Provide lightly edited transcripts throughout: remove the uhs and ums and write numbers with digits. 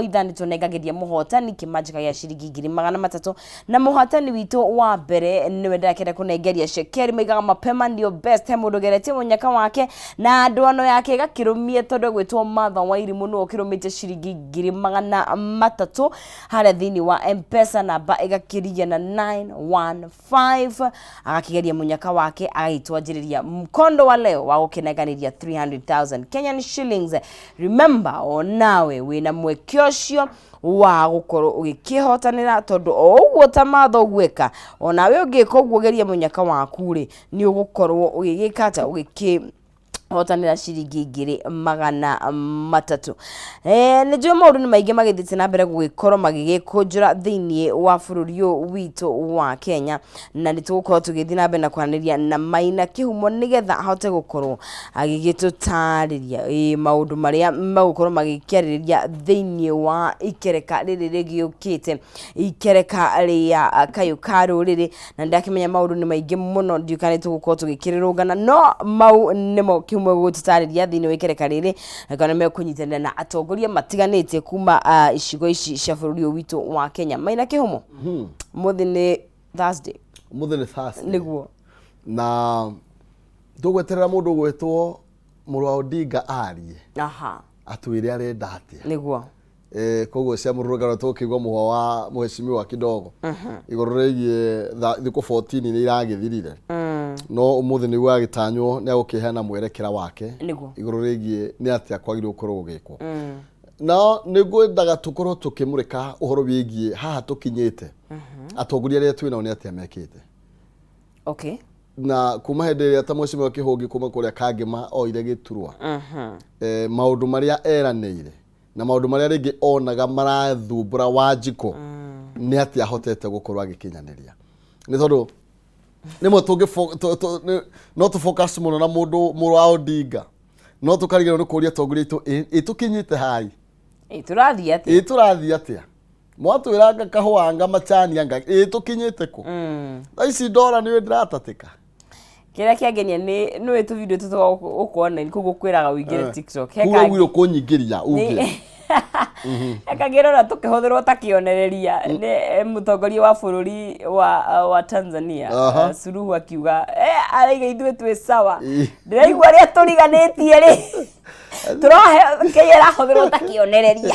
Ithaa nĩ tũnengagĩria mũhotani kĩmanjĩka gĩa ciringi 300,000, na mũhotani witũ wa mbere nĩwe ndĩrakĩenda kũnengeria cekeri. Maigaga mapema ndio best. He mũndũ ũgeretie mũnyaka wake na ndwano yake ĩgakĩrũmia, tondũ egwĩtwo Martha Wairimũ, nĩwe ũkĩrũmĩtie ciringi 300,000 harĩa thĩinĩ wa M-Pesa, namba ĩgakĩrigia na 915. Agakĩgeria mũnyaka wake, agagĩtwanjĩrĩria mkondo wa leo wa gũkĩnenganĩria 300,000 Kenyan shillings. Remember, o nawe wĩna mweke ũcio wa gũkorwo ũgĩkĩhotanĩra, tondũ o ũguo ta Martha ũguo eka, o nawe ũngĩka ũguo, geria mũnyaka waku rĩ, nĩ ũgũkorwo ũgĩgĩka atĩa? Ũgĩkĩ hotanĩra ciringi 300,000. Nĩ njũĩ maũndũ nĩ maingĩ magĩthiĩte na mbere gũgĩkorwo magĩgĩkũnjũra thĩinĩ wa bũrũri ũyũ witũ wa Kenya, na nĩ tũgũkorwo tũgĩthiĩ na mbere na kwaranĩria na Maina Kĩhumo nĩgetha ahote gũkorwo agĩgĩtũtarĩria maũndũ marĩa megũkorwo magĩkĩarĩrĩria thĩinĩ wa ikereka rĩrĩ rĩgĩũkĩte, ikereka rĩa Kayũ ka Rũrĩrĩ. Na ndakĩmenya maũndũ nĩ maingĩ mũno, ndiũĩ kana nĩ tũgũkorwo tũgĩkĩrĩrũngana, no mau nĩmo Kĩhumo gũgũtũtarĩria thĩinĩ wa ikereka rĩrĩ, na kana mekũnyitanĩra na atongoria matiganĩte kuma icigo ici cia bũrũri ũyũ witũ wa Kenya. Maina Kĩhumo, mũthĩ nĩ Thursday. Mũthĩ nĩ Thursday. Nĩguo. Na tũgweterera mũndũ ũgwĩtwo mũrũ wa Odinga arie, atwĩre arenda atĩa. Koguo cia mũrũrũngano tũkĩigua mũhwa wa mheshimiwa kidogo igũrũ rĩgiĩ thikũ 14 nĩ iragĩthirire, no ũmũthĩ nĩguo agĩtanywo nĩ agũkĩheana mwerekera wake igũrũ rĩgiĩ nĩ atĩa kwagĩrĩirwo gũkorwo gũgĩkwo. Na nĩ ngwendaga tũkorwo tũkĩmũrĩka ũhoro wĩgiĩ haha tũkinyĩte, atongoria arĩa twĩ nao nĩ atĩa mekĩte. Na kuma hĩndĩ ĩrĩa ta mheshimiwa Kĩhũngĩ kuma kũrĩa Kangĩma oire gĩturwa, maũndũ marĩa eranĩire na maũndũ marĩa rĩngĩ onaga marathumbũra Wanjikũ, nĩ atĩa ahotete gũkorwo agĩkinyanĩria? Nĩ tondũ rĩmwe tũngĩ no tũ focus mũno na mũndũ mũrũ wa Odinga, no tũkariganĩrwo nĩ kũria atongoria aitũ, ĩ tũkinyĩte hai? Ĩ tũrathiĩ atĩa? Ĩ tũrathiĩ atĩa? Mwatwĩra anga kahũa, anga macani, anga ĩ tũkinyĩte kũ? Thaa ici ndora nĩ ndĩratatĩka. Kĩrĩa kĩangenia nĩ nĩũĩ tũvideo tũtũ gũkũ online kũu gũkwĩraga ũingĩre TikTok. He kũu ũguo kũnyingĩria uge. Kangĩrora tũkĩhũthĩrwo ta kĩonereria nĩ mũtongoria wa bũrũri wa Tanzania, Suluhu, akiuga araiga ithuĩ twĩ sawa. Ndĩraigua arĩa tũriganĩtie rĩ, tũrohe Kenya ĩrahũthĩrwo ta kĩonereria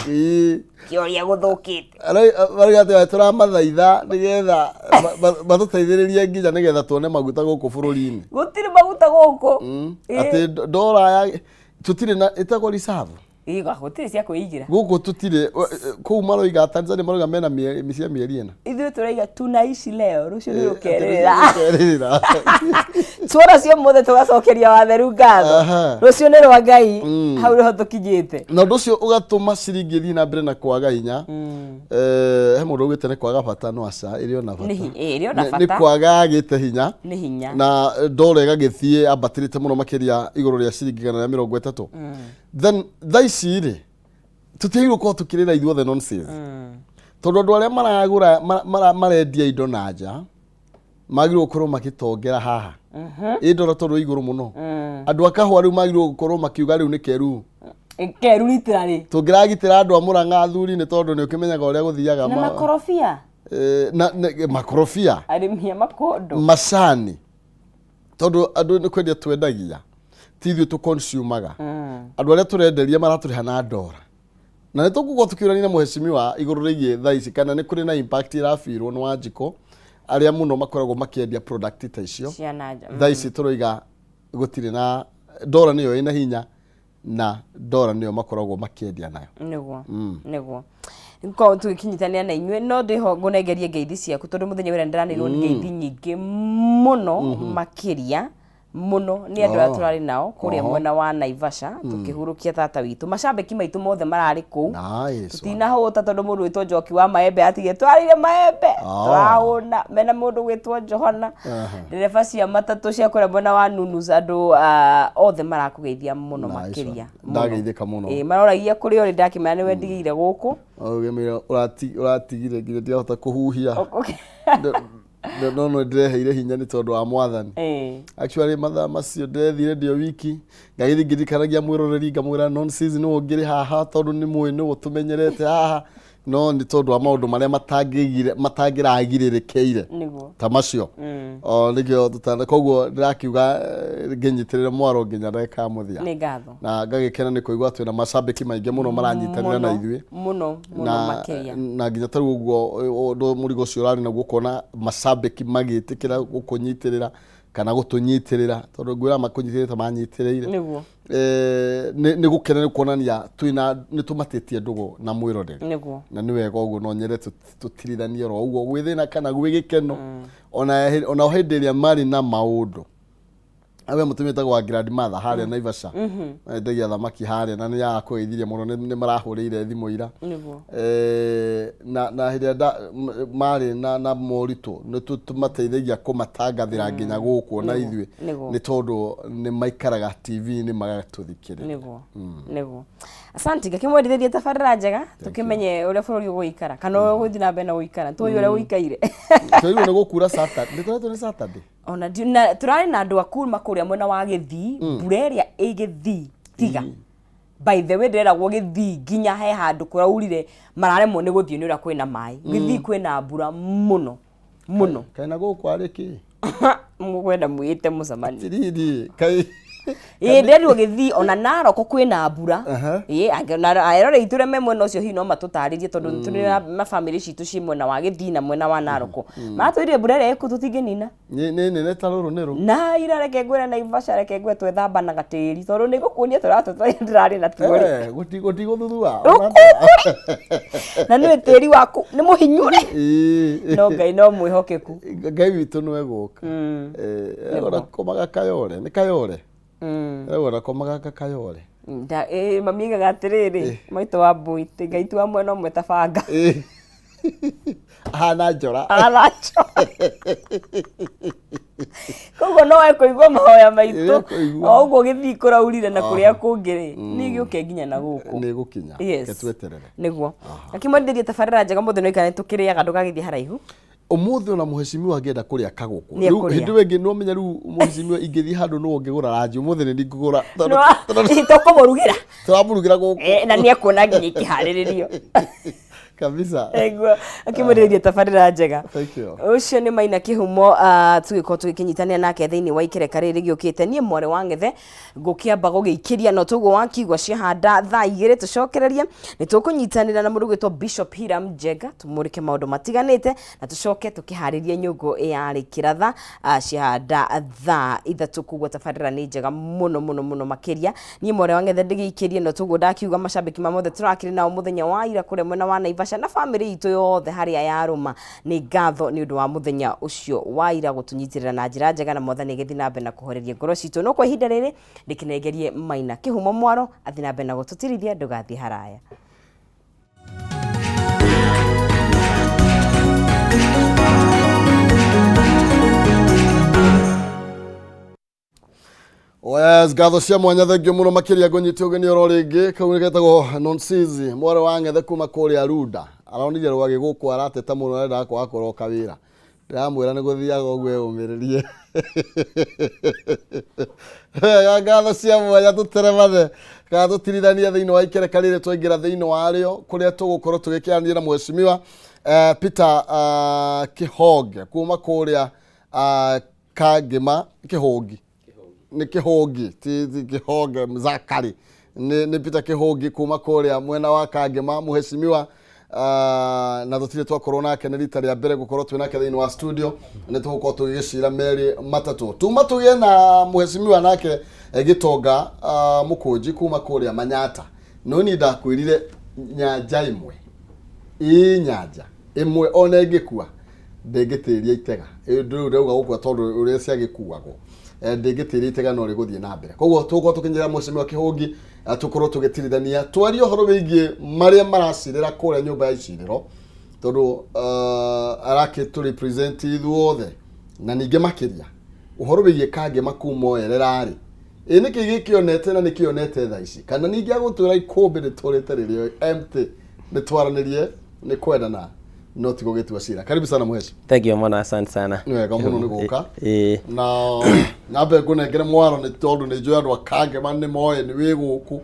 kĩoria gũthũkĩte. Marauga atĩ tũramathaitha nĩgetha matũteithĩrĩrie nginya nĩgetha tuone maguta gũkũ bũrũri-inĩ. Gũtirĩ maguta gũkũ. Atĩ ndora ya tũtirĩ na ĩtagwo reserve. Ĩĩ, gũtirĩ cia kwĩigĩra. Gũkũ tũtirĩ kũu maroiga, Tanzania maroiga mena cia mĩeri 4. Ithuĩ tũraiga tunaishi leo, rũciũ nĩ rũkerĩrĩra. Rũkerĩrĩra. Tuona cio mũthĩ tũgacokeria watheru ngatho. Rũciũ nĩ rwa Ngai. Hau nĩho tũkinyĩte. Na ũndũ ũcio ũgatũma ciringi ĩthiĩ na mbere na kwaga hinya. He mũndũ augĩte nĩ kwaga bata, no aca, ĩrĩ ona bata. Ĩrĩ ona Nĩ bata. Kwaga yagĩte hinya. Nĩ hinya. Na ndora ĩgagĩthiĩ ambatĩrĩte mũno makĩria igũrũ rĩa ciringi 130. Then thaa ici rĩ, tũtiagĩrĩirwo gũkorwo tũkĩrĩra ithuothe nonsense, tondũ andũ arĩa maragũra marendia indo na nja magĩrĩirwo gũkorwo magĩtongera haha ĩ ndora tondũ ĩ igũrũ mũno. Andũ a kahũa rĩu magĩrĩirwo gũkorwo makiuga rĩu nĩ keru. Keru literally. Tũngĩragitĩra andũ a Mũrang'a athuri, nĩ tondũ nĩ ũkĩmenyaga ũrĩa gũthiaga. Na makorobia. Na makorobia. Arĩmi a makondo. Macani, tondũ andũ nĩ kwendia twendagia, ti ithuĩ tũ-consumaga. Andũ arĩa tũrenderia maratũrĩha na ndora, na nĩ tũgũkorwo tũkĩũrania na mheshimiwa igũrũ rĩgiĩ thaa ici kana nĩ kũrĩ na impact ĩrabirwo nĩ Wanjikũ, arĩa mũno makoragwo makĩendia product ta icio. Cia na nja. Thaa ici tũroiga gũtirĩ na ndora, nĩyo ĩna hinya na ndora nĩyo makoragwo makĩendia nayo. Nĩguo korwo tũgĩkinyitanĩra na inyuĩ, no ndĩho ngũnengerie ngeithi ciaku, tondũ mũthenya wĩra nĩndĩranĩirwo nĩ ngeithi nyingĩ mũno makĩria mũno nĩ andũ arĩa tũrarĩ nao kũrĩa mwena wa Naivasha tũkĩhurũkia tata witũ. Macambĩki maitũ mothe mararĩ kũu. Nice one. Tũtinahũta, tondũ mũndũ wĩtwo Njoki wa maembe atige twarĩire maembe. Tũrahũna mena mũndũ gwĩtwo Johana, ndereba cia matatũ cia kũrĩa mwena wa Nunus, andũ othe marakũgeithia mũno. Nice makĩria one. Ndageithĩka mũno. Ĩĩ, maroragia kũrĩa ũrĩ, ndakĩmenya nĩwe ndigĩire gũkũ. Ũgĩmĩra ũratigire nginya ndirahota kũhuhia. No no no ndĩreheire hinya nĩ tondũ wa mwathani. Actually mathaa macio ndĩrethire ndĩ o wiki, ngagĩthiĩ ngĩririkanagia mwĩroreri ngamwĩra nonsense nĩwe ũngĩrĩ haha tondũ nĩ mũĩ nĩwe ũtũmenyerete haha. No nĩ tondũ wa maũndũ marĩa matangĩgire matangĩragirĩrĩkĩire Nĩguo. ta macio. O nĩkĩo tũtana koguo ndĩrakiuga ngĩnyitĩrĩre mwaro nginya ndagĩka ya mũthia. Nĩ ngatho. Na ngagĩkena nĩ kũigua twĩna macambĩki maingĩ mũno maranyitanĩra na ithuĩ. Mũno mũno Na makĩria. na nginya ta rĩu ũguo ũndũ mũrigo ũcio ũrarĩ naguo ũkona macambĩki magĩtĩkĩra gũkũnyitĩrĩra kana gũtũnyitĩrĩra tondũ ngwĩra makũnyitĩrĩte manyitĩrĩire. Nĩguo. Nĩ gũkena nĩ kuonania twĩna nĩ tũmatĩtie ndũgũ na mwĩroreri. Nĩguo. Na nĩ wega ũguo no nyende tũtirithanie oro ũguo gwĩ thĩna kana gwĩ gĩkeno. Ona hĩndĩ ĩrĩa marĩ na maũndũ. Awe mũtumia wĩtagwo wa grandmother harĩa Naivasha. Endagia thamaki harĩa na nĩ arakũgeithirie mũno nĩ marahũrĩire thimũ ira. Nĩguo. Na hĩndĩ ĩrĩa marĩ na moritũ nĩ tũmateithagia kũmatangathĩra nginya gũkũ ona ithuĩ nĩ tondũ nĩ maikaraga TV-inĩ magatũthikĩrĩria. Nĩguo. Nĩguo. Asante ngakĩmwendithĩrie tabarĩra njega tũkĩmenye ũrĩa bũrũri ũgũikara kana ũrĩa ũgũthiĩ na mbere na gũikara tũĩ ũrĩa ũikaire. Twĩrirwo nĩ gũkura Saturday. Nĩ tũretwo nĩ Saturday? Ona na tũrarĩ na andũ a kuma kũrĩa mwena wa Gĩthii, mbura ĩrĩa ĩ Gĩthii tiga. By the way ndĩreragwo Gĩthii nginya he handũ kũraurire mararemwo nĩ gũthiĩ nĩ ũrĩa kwĩna maĩ. Gĩthii kwĩna mbura mũno mũno. Kaĩ na gũkũ arĩ kĩ? Mũkwenda mwĩte mũcemanio. Tiriri, kaĩ Ĩĩ ndĩrerirwo Gĩthii ona Narok kwĩna mbura. Ĩĩ na eroreri aitũ arĩa me mwena ũcio hihi no matũtarĩrie tondũ nĩ tũrĩ na mabamĩrĩ citũ ciĩ mwena wa Gĩthii na mwena wa Narok. Maratwĩrire mbura ĩrĩa ĩkuo tũtingĩnina. Nĩ nene ta rũrũ nĩ rũ. Na ira reke ngwĩre Naivasha reke ngwĩre twethambanaga tĩri tondũ nĩ ngũkuonia tũratũ tũrĩa ndĩrarĩ natuo rĩ. Gũtigũthuthua. Na nĩũĩ tĩri waku nĩ mũhinyu rĩ. No Ngai no mwĩhokeku. Ngai witũ nĩwe gũka. Ona komaga kayore, nĩ kayore. Ona komaga kayore. Mami aigaga atĩrĩrĩ, maitũ wa mbũi, Ngai ti wa mwena ũmwe ta banga. Ahana njora. Ahana njora. Koguo no ekũigua mahoya maitũ. O ũguo gĩthii kũraurire na kũrĩa kũngĩ rĩ, nĩ gĩũke nginya na gũkũ. Nĩ gũkinya. Yes. Reke tweterere. Nĩguo. Akĩmwendithĩria tabarĩra njega mũthĩ no ikara tũkĩrĩaga ndũgagĩthiĩ haraihu. Ũmũthĩ ona mũhecimiwa angĩenda kũrĩa kagũkũ. Nĩ Rĩu ekũrĩa. hĩndĩ ĩyo ĩngĩ nĩwamenya rĩu mũhecimiwa ingĩthiĩ handũ nĩwe ũngĩgũra ranji ũmũthĩ nĩ ndingũgũra. Tũkũmũrugĩra. Tũramũrugĩra gũkũ. Na nĩ ekuona nginya ikĩharĩrĩrio. Kabisa. Nĩguo. Akĩmwendithĩria tabarĩra njega. Thank you. Ũcio nĩ Maina Kĩhumo, tũgĩkorwo tũgĩkĩnyitanĩra nake thĩinĩ wa ikereka rĩrĩ rĩgĩũkĩte. Niĩ mwarĩ wa Ng'ethe ngũkĩamba gũgĩikĩria no toguo wakigua ciahanda thaa igĩrĩ tũcokererie nĩ tũkũnyitanĩra na mũndũ ũgwĩtwo Bishop Hiram Njenga tũmũrĩke maũndũ matiganĩte na tũcoke tũkĩharĩrie nyũngũ ya rĩkĩratha ciahanda thaa 3. Koguo tabarĩra nĩ njega mũno mũno mũno makĩria. Niĩ mwarĩ wa Ng'ethe ndĩgĩikĩrie no toguo ndakiuga macambĩki ma mothe tũrakĩrĩ nao mũthenya wa ira kũrĩa mwena wa Naivasha na bamĩrĩ itũ yothe harĩa yarũma. Nĩ ngatho nĩ ũndũ wa mũthenya ũcio wa ira gũtũnyitĩrĩra na njĩra njega na mwathani agĩthiĩ na mbere na kũhoreria ngoro citũ. No kwa ihinda rĩrĩ ndĩkĩnengerie Maina Kĩhumo mwaro athiĩ na mbere na gũtũtirithia ndũgathiĩ haraya. Yes, ngatho cia mwanya thengio mũno makĩria ngũnyite ũgeni oro rĩngĩ kau nĩ getagwo Nonsizi mwarĩ wa Ng'ethe kuma kũrĩa Runda aronire rwagĩ gũkũ arateta mũno arendaga kwaga kũroka wĩra ndĩramwĩra nĩ gũthiaga ũguo eyũmĩrĩrie wega ngatho cia mwanya tũteremane kana tũtirithanie thĩinĩ wa ikereka rĩrĩ twaingĩra thĩinĩ warĩo kũrĩa tũgũkorwo tũgĩkĩaranĩria na mheshimiwa Peter Kĩhonge kuma kũrĩa Kangĩma Kĩhũngi nĩ Kĩhũngi ti Kĩhonge Zakari nĩ Peter Kĩhũngi kuma kũrĩa mwena wa Kangĩma mheshimiwa na tũtirĩ twakorwo nake nĩ rita rĩa mbere gũkorwo twĩ nake thĩinĩ wa studio nĩ tũgũkorwo tũgĩgĩcira merĩ matatũ tuma tũgĩe na mheshimiwa nake Gĩtonga Mũkũnji kuma kũrĩa Manyata no niĩ ndakwĩrire nyanja ĩmwe ĩ nyanja ĩmwe ona ĩngĩkua ndĩngĩtĩria itega Ĩ, rĩu ndauga gũkua tondũ ũrĩa ciagĩkuagwo ndĩngĩtĩria itega no rĩgũthiĩ na mbere koguo tũgũkorwo tũkĩnyĩra mũcemi wa kĩhũngi tũkorwo tũgĩtirithania twarie ũhoro wĩgiĩ marĩa maracirĩra kũrĩa nyũmba ya icirĩro tondũ arakĩtũ represent ithuothe na ningĩ makĩria ũhoro wĩgiĩ Kangema kuma oerera-rĩ ĩ nĩkĩ gĩkĩonete na nĩkĩonete thaa ici kana ningĩ agũtwĩra ikũmbĩ rĩtũrĩte rĩrĩ empty nĩ twaranĩrie nĩ kwendana No ti gũgĩtua cira. Karibu sana mũheci. Thank you mũno, asante sana. Nĩ wega mũno nĩ gũka. Ĩĩ. Na nyambe ngũnengere mwaro nĩ tondũ nĩ njũĩ andũ a Kangema nĩ moĩ nĩ wĩ gũkũ.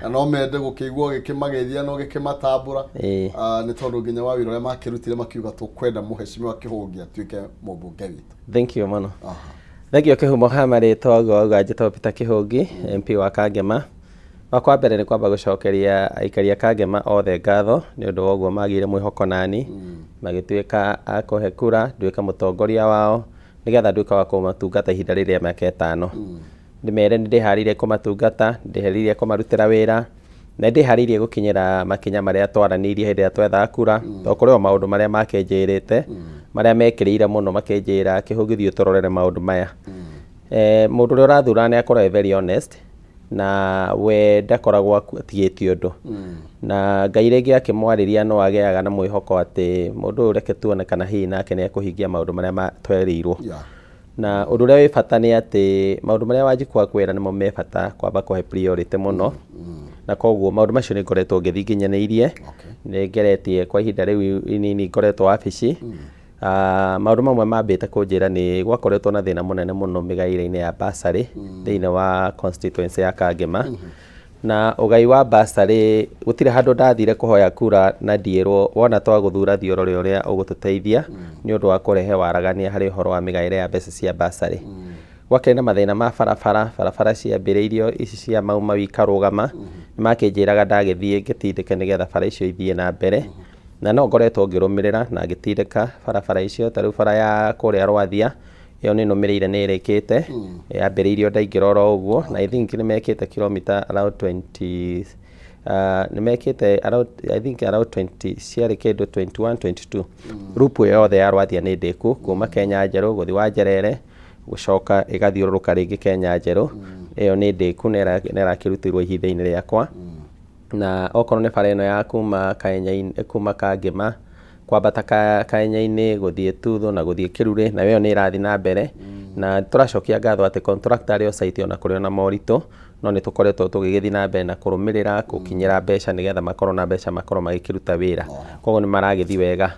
Na no mende gũkĩigua ũgĩkĩmageithia na ũgĩkĩmatambũra. Ah, nĩ tondũ nginya wa wĩra ũrĩa makĩrutire makiuga tũkwenda mũhecimiwa Kĩhũngi atuĩke mũmbunge witũ. Thank you mũno. Thank you Kĩhumo ha marĩtwa ũguo wauga njĩtagwo Peter Kĩhũngi, MP wa Kangema. Wakwa mbere nĩ kwamba gũcokeria aikari a Kangema othe ngatho nĩ ũndũ wa ũguo magĩire mwĩhoko nani, magĩtuĩka a kũhe kura nduĩke mũtongoria wao nĩgetha nduĩke wa kũmatungata ihinda rĩrĩ rĩa mĩaka ĩtano. Ndĩmere nĩ ndĩharĩirie kũmatungata, ndĩharĩirie kũmarutĩra wĩra, na ndĩharĩirie gũkinyĩra makinya marĩa twaranĩirie hĩndĩ ĩrĩa twethaga kura, tondũ kũrĩ o maũndũ marĩa makĩnjĩrĩte, marĩa mekĩrĩire mũno makĩnjĩra Kĩhũngĩ thiĩ ũtũrorere maũndũ maya. Mũndũ ũrĩa ũrathura nĩ akorwo e very honest, na we ndakoragwo atigĩtie ũndũ. Na Ngai rĩngĩ akĩmwarĩria no agĩaga na mwĩhoko atĩ mũndũ ũyũ reke tuone kana hihi nake nĩ ekũhingia maũndũ marĩa twerĩirwo. Na ũndũ ũrĩa wĩ bata nĩ atĩ maũndũ marĩa Wanjikũ akwĩra nĩmo me bata kwamba kũhe priority mũno. Na koguo maũndũ macio nĩ ngoretwo ngĩthiĩ nginyanĩirie. Nĩ ngeretie kwa ihinda rĩu inini ngoretwo wabici. Maũndũ mamwe mambĩte kũnjĩra nĩ gwakoretwo na thĩna mũnene mũno mĩgaĩre-inĩ ya bursary thĩinĩ wa constituency ya Kangema. Na ũgai wa bursary gũtirĩ handũ ndathire kũhoya kura na ndiĩrwo wona twagũthura thiĩ ũrore ũrĩa ũgũtũteithia nĩ ũndũ wa kũrehe waragania harĩ ũhoro wa mĩgaĩre ya mbeca cia bursary. Gwakĩrĩ na mathĩna ma barabara, barabara ciambĩrĩirio ici cia Mau Mau ikarũgama, nĩ makĩnjĩraga ndagĩthiĩ ngĩtindĩke nĩgetha bara icio ithiĩ na mbere. Na no ngoretwo ngĩrũmĩrĩra na ngĩtindĩka barabara icio, ta rĩu bara ya kũrĩa Rwathia, ĩyo nĩ nũmĩrĩire nĩ ĩrĩkĩte, yambĩrĩirio ndaingĩra oro ũguo, na I think nĩ mekĩte kilomita around 20, nĩ mekĩte around, I think around 20, ciarĩ kĩndũ 21, 22. Loop ĩyo yothe ya Rwathia nĩ ndĩku, kuma Kenya Njerũ gũthiĩ Wanjerere, gũcoka ĩgathiũrũrũka rĩngĩ Kenya Njerũ, ĩyo nĩ ndĩku na ĩrakĩrutĩrwo ihinda-inĩ rĩakwa. Na okorwo nĩ bara ĩno ya kuma Kaenya-inĩ, kuma Kangema kwambata Kaenya-inĩ gũthiĩ Tuthũ na gũthiĩ Kĩrurĩ, nayo ĩyo nĩ ĩrathiĩ na mbere. Na tũracokia ngatho atĩ contractor arĩ o site ona kũrĩ ona moritũ, no nĩ tũkoretwo tũgĩgĩthiĩ na mbere na kũrũmĩrĩra gũkinyĩra mbeca nĩgetha makorwo na mbeca makorwo magĩkĩruta wĩra. Koguo nĩ maragĩthiĩ wega.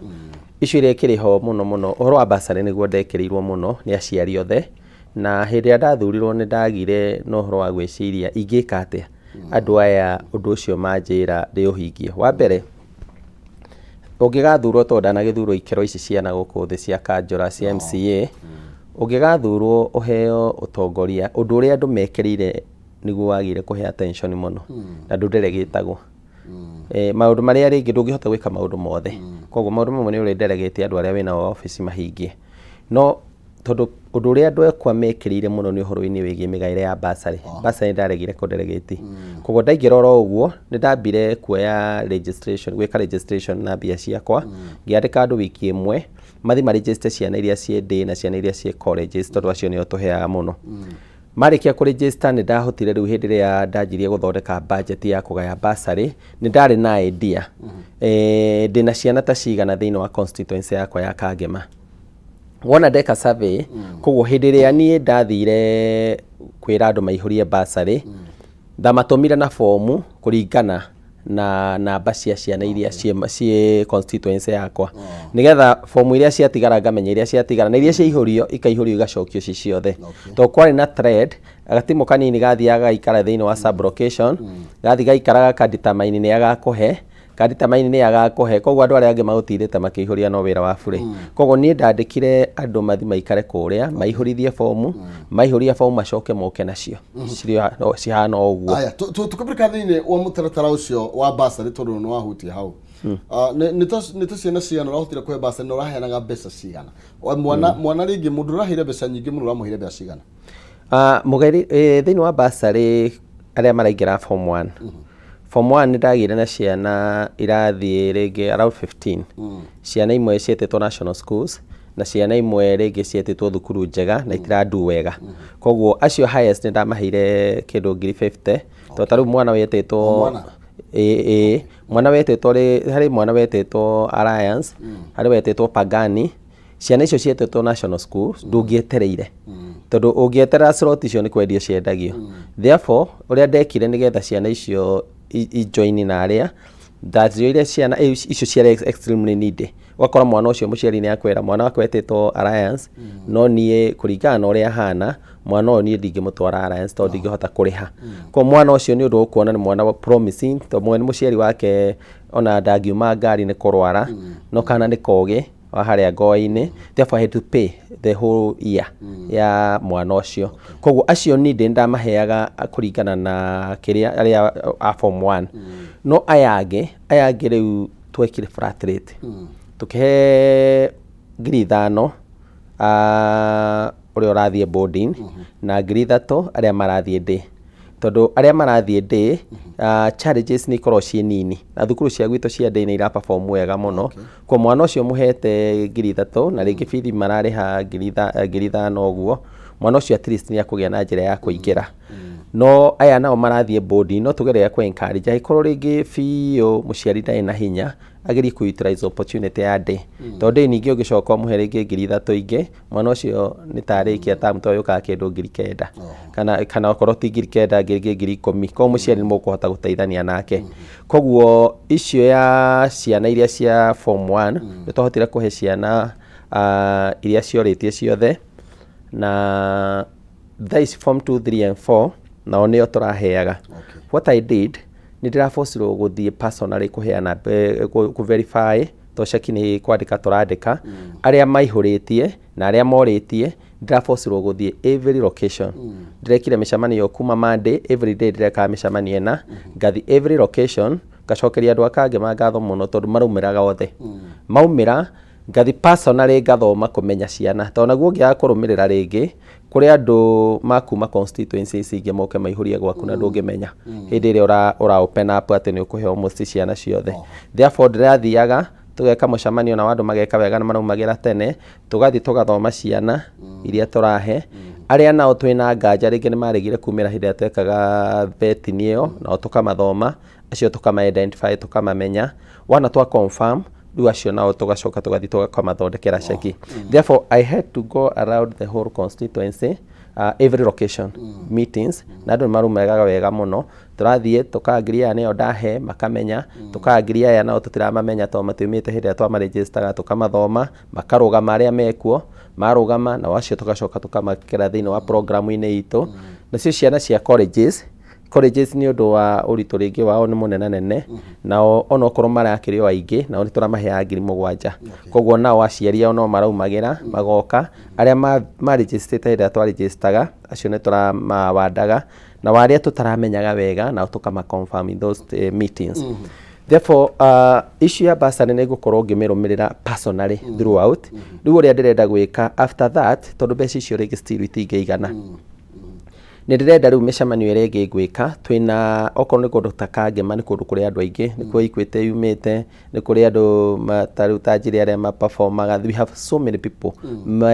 Issue ĩrĩa ĩkĩrĩ ho mũno mũno, ũhoro wa bursary nĩguo ndekĩrĩirwo mũno nĩ aciari othe, na hĩndĩ ĩrĩa ndathurirwo nĩ ndagire na ũhoro wa gwĩciria ingĩka atĩa andũ aya ũndũ ũcio manjĩra ndĩũhingie. Wa mbere, ũngĩgathurwo tondũ ndanagĩthurwo ikĩro ici cia na gũkũ thĩ cia kanjũra cia MCA, ũngĩgathurwo ũheo ũtongoria, ũndũ ũrĩa andũ mekĩrĩire nĩguo wagĩrĩire kũhe attention mũno, na ndũdelegĩtagwo. Maũndũ marĩa rĩngĩ ndũngĩhota gwĩka maũndũ mothe, koguo maũndũ mamwe nĩ ũrĩ delegate andũ arĩa wĩnao obici mahingie. No tondũ ũndũ ũrĩa andũ akwa mekĩrĩire mũno nĩ ũhoro-inĩ wĩgiĩ mĩgaĩre ya bursary. Bursary ndaregire kũ delegate. Koguo ndaingĩra oro ũguo, nĩ ndambire kuoya registration, gwĩka registration na mbia ciakwa, ngĩandĩka andũ wiki ĩmwe, mathiĩ ma register ciana iria ciĩ day na ciana iria ciĩ colleges, tondũ acio nĩo tũheaga mũno. Marĩkia kũ register nĩ ndahotire rĩu hĩndĩ ĩrĩa ndanjirie gũthondeka budget ya kũgaya bursary, nĩ ndarĩ na idea. Ndĩna ciana ta cigana thĩinĩ wa constituency yakwa ya Kangema. Wona ndeka survey, koguo hĩndĩ ĩrĩa niĩ ndathire kwĩra andũ maihũrie bursary, ndamatũmire na fomu kũringana na namba cia ciana iria ciĩ constituency yakwa, nĩgetha fomu iria ciatigara ngamenya iria ciatigara, na iria ciaihũrio ikaihũrio igacokio ci ciothe. Tondũ kwarĩ na thread, gatimũ kanini gathiaga gaikara thĩinĩ wa sub location, gathiĩ gaikara gaka determine nĩ agakũhe, ka determine nĩ agakũhe, koguo andũ arĩa angĩ magũtirĩte makĩihũria no wĩra wa bure. Koguo niĩ ndandĩkire andũ mathiĩ maikare kũrĩa, maihũrithie fomu, maihũria fomu macoke moke nacio. Cirĩ cihana o ũguo. Aya, tũkĩbĩrĩka thĩinĩ wa mũtaratara ũcio wa bursary tondũ nĩ wahutia hau. Nĩ ta ciana cigana ũrahotire kũhe bursary na ũraheanaga mbeca cigana? Mwana rĩngĩ mũndũ ũraheire mbeca nyingĩ mũno ũramũheire mbeca cigana? Mũgeri, thĩinĩ wa bursary arĩa maraingĩra form 1. Form 1 nĩ ndagĩire na ciana irathiĩ rĩngĩ around 15. Ciana imwe ciĩtĩtwo national schools na ciana imwe rĩngĩ ciĩtĩtwo thukuru njega na itirandu wega. Koguo acio highest nĩ ndamaheire kĩndũ ngiri 50. Tondũ ta rĩu mwana wetĩtwo Mwana? Ĩĩ, mwana wetĩtwo harĩ mwana wetĩtwo Alliance, harĩ wetĩtwo Pagani. Ciana icio cietĩtwo national school ndũngĩetereire, tondũ ũngĩeterera slot icio nĩ kwendio ciendagio. Therefore ũrĩa ndekire nĩgetha ciana icio i join na arĩa Ndacioire ciana icio ciarĩ extremely needy. Ũgakora mwana ũcio mũciari nĩ akwĩra mwana wakwa etĩtwo Alliance, no niĩ kũringana na ũrĩa ahana, mwana ũyũ niĩ ndingĩmũtwara Alliance tondũ ndingĩhota kũrĩha. Koguo mwana ũcio nĩ ũndũ ũkuona nĩ mwana promising, tondũ mũciari wake ona ndangiuma ngari nĩ kũrwara, no kana nĩ kogĩ wa harĩa ngoĩ-inĩ, therefore I had to pay the whole year ya mwana ũcio. Koguo acio niĩ ndĩ ndamaheaga kũringana na kĩrĩa arĩa a form 1. No aya angĩ, aya angĩ rĩu twekire flat rate. Tũkĩhe 5,000 ũrĩa ũrathiĩ boarding na 3,000 arĩa marathiĩ day. Tondũ arĩa marathiĩ day, challenges nĩ ikoragwo ciĩ nini na thukuru cia gwitũ cia day nĩ ira perform wega mũno. Kwa mwana ũcio mũhete 3,000 na rĩngĩ bithi mararĩha 5,000 ũguo, mwana ũcio at least nĩ akũgĩa na njĩra ya kũingĩra. No aya nao marathiĩ boarding no tũgerie kũ encourage, angĩkorwo rĩngĩ biũ mũciari ndarĩ na hinya, agerie kũ utilize opportunity ya day. Tondũ day ningĩ ũngĩcoka ũmũhe rĩngĩ 3,000 ingĩ, mwana ũcio nĩ tarĩkia term tondũ yũkaga kĩndũ 9,000 kana okorwo ti 9,000 rĩngĩ 10,000. Koguo mũciari nĩ mũkũhota gũteithania nake. Koguo icio ya ciana iria cia form 1 nĩ twahotire kũhe ciana iria ciorĩtie ciothe, na thaa ici form 2, 3 and 4 nao nĩo tũraheaga. What I did, nĩ ndĩrabocirwo gũthiĩ personally kũheana, kũ verify, to ceki nĩ kwandĩka tũrandĩka arĩa maihũrĩtie na arĩa morĩtie. Ndĩrabocirwo gũthiĩ every location. Ndĩrekire mĩcemanio kuma Monday, every day ndĩrekaga mĩcemanio ĩna, ngathi every location ngacokeria andũ a Kangema ngatho mũno tondũ maraumĩraga othe. Maumĩra ngathi personally ngathoma kũmenya ciana, tondũ naguo ũngĩaga kũrũmĩrĩra rĩngĩ kũrĩ andũ makuma constituencies ingĩ moke maihũrie gwaku na ndũngĩmenya hĩndĩ ĩrĩa ũra open up atĩ nĩ ũkũhe almost ciana ciothe. Therefore ndĩrathiaga tũgeka mũcemanio na andũ mageka wega na maraumagĩra tene, tũgathiĩ tũgathoma ciana iria tũrahe. Arĩa nao twĩna nganja rĩngĩ nĩ maregire kumĩra hĩndĩ ĩrĩa twekaga vetting ĩyo, nao tũkamathoma acio, tũkama identify, tũkamamenya. Wana twa confirm rĩu acio nao tũgacoka tũgathiĩ tũkamathondekera ceki. Therefore I had to go around the whole constituency, every location meetings, na andũ nĩ marumagaga wega mũno. Tũrathiĩ tũkangiria aya nĩo ndahe makamenya, tũkangiria aya nao tũtiramamenya tondũ matiumĩte hĩndĩ ĩrĩa twamaregistaga, tũkamathoma makarũgama arĩa mekuo marũgama, nao acio tũgacoka tũkamakĩra thĩinĩ wa programu-inĩ itũ. Nacio ciana cia colleges nĩ ũndũ wa ũritũ rĩngĩ wao nĩ mũnene nene, nao onokorwo marakĩrĩ o aingĩ, nao nĩ tũramaheaga 7,000. Koguo nao aciari ao no maraumagĩra magoka, arĩa marejistĩte hĩndĩ ĩrĩa twaregistaga, acio nĩ tũramawandaga, na arĩa tũtaramenyaga wega nao tũkama confirm in those meetings. Therefore issue ya bursary nĩ ngũkorwo ngĩmĩrũmĩrĩra personally throughout. Rĩu ũrĩa ndĩrenda gwĩka after that, tondũ mbeca icio rĩngĩ still itingĩigana, nĩ ndĩrenda rĩu mĩcemanio ĩrĩa ĩngĩ ngwĩka twĩna, okorwo nĩ kũndũ ta Kangema, nĩ kũndũ kũrĩ andũ aingĩ, nĩ kuo Equity yumĩte, nĩ kũrĩ andũ ta rĩu ta njĩra arĩa maperformaga. We have so many people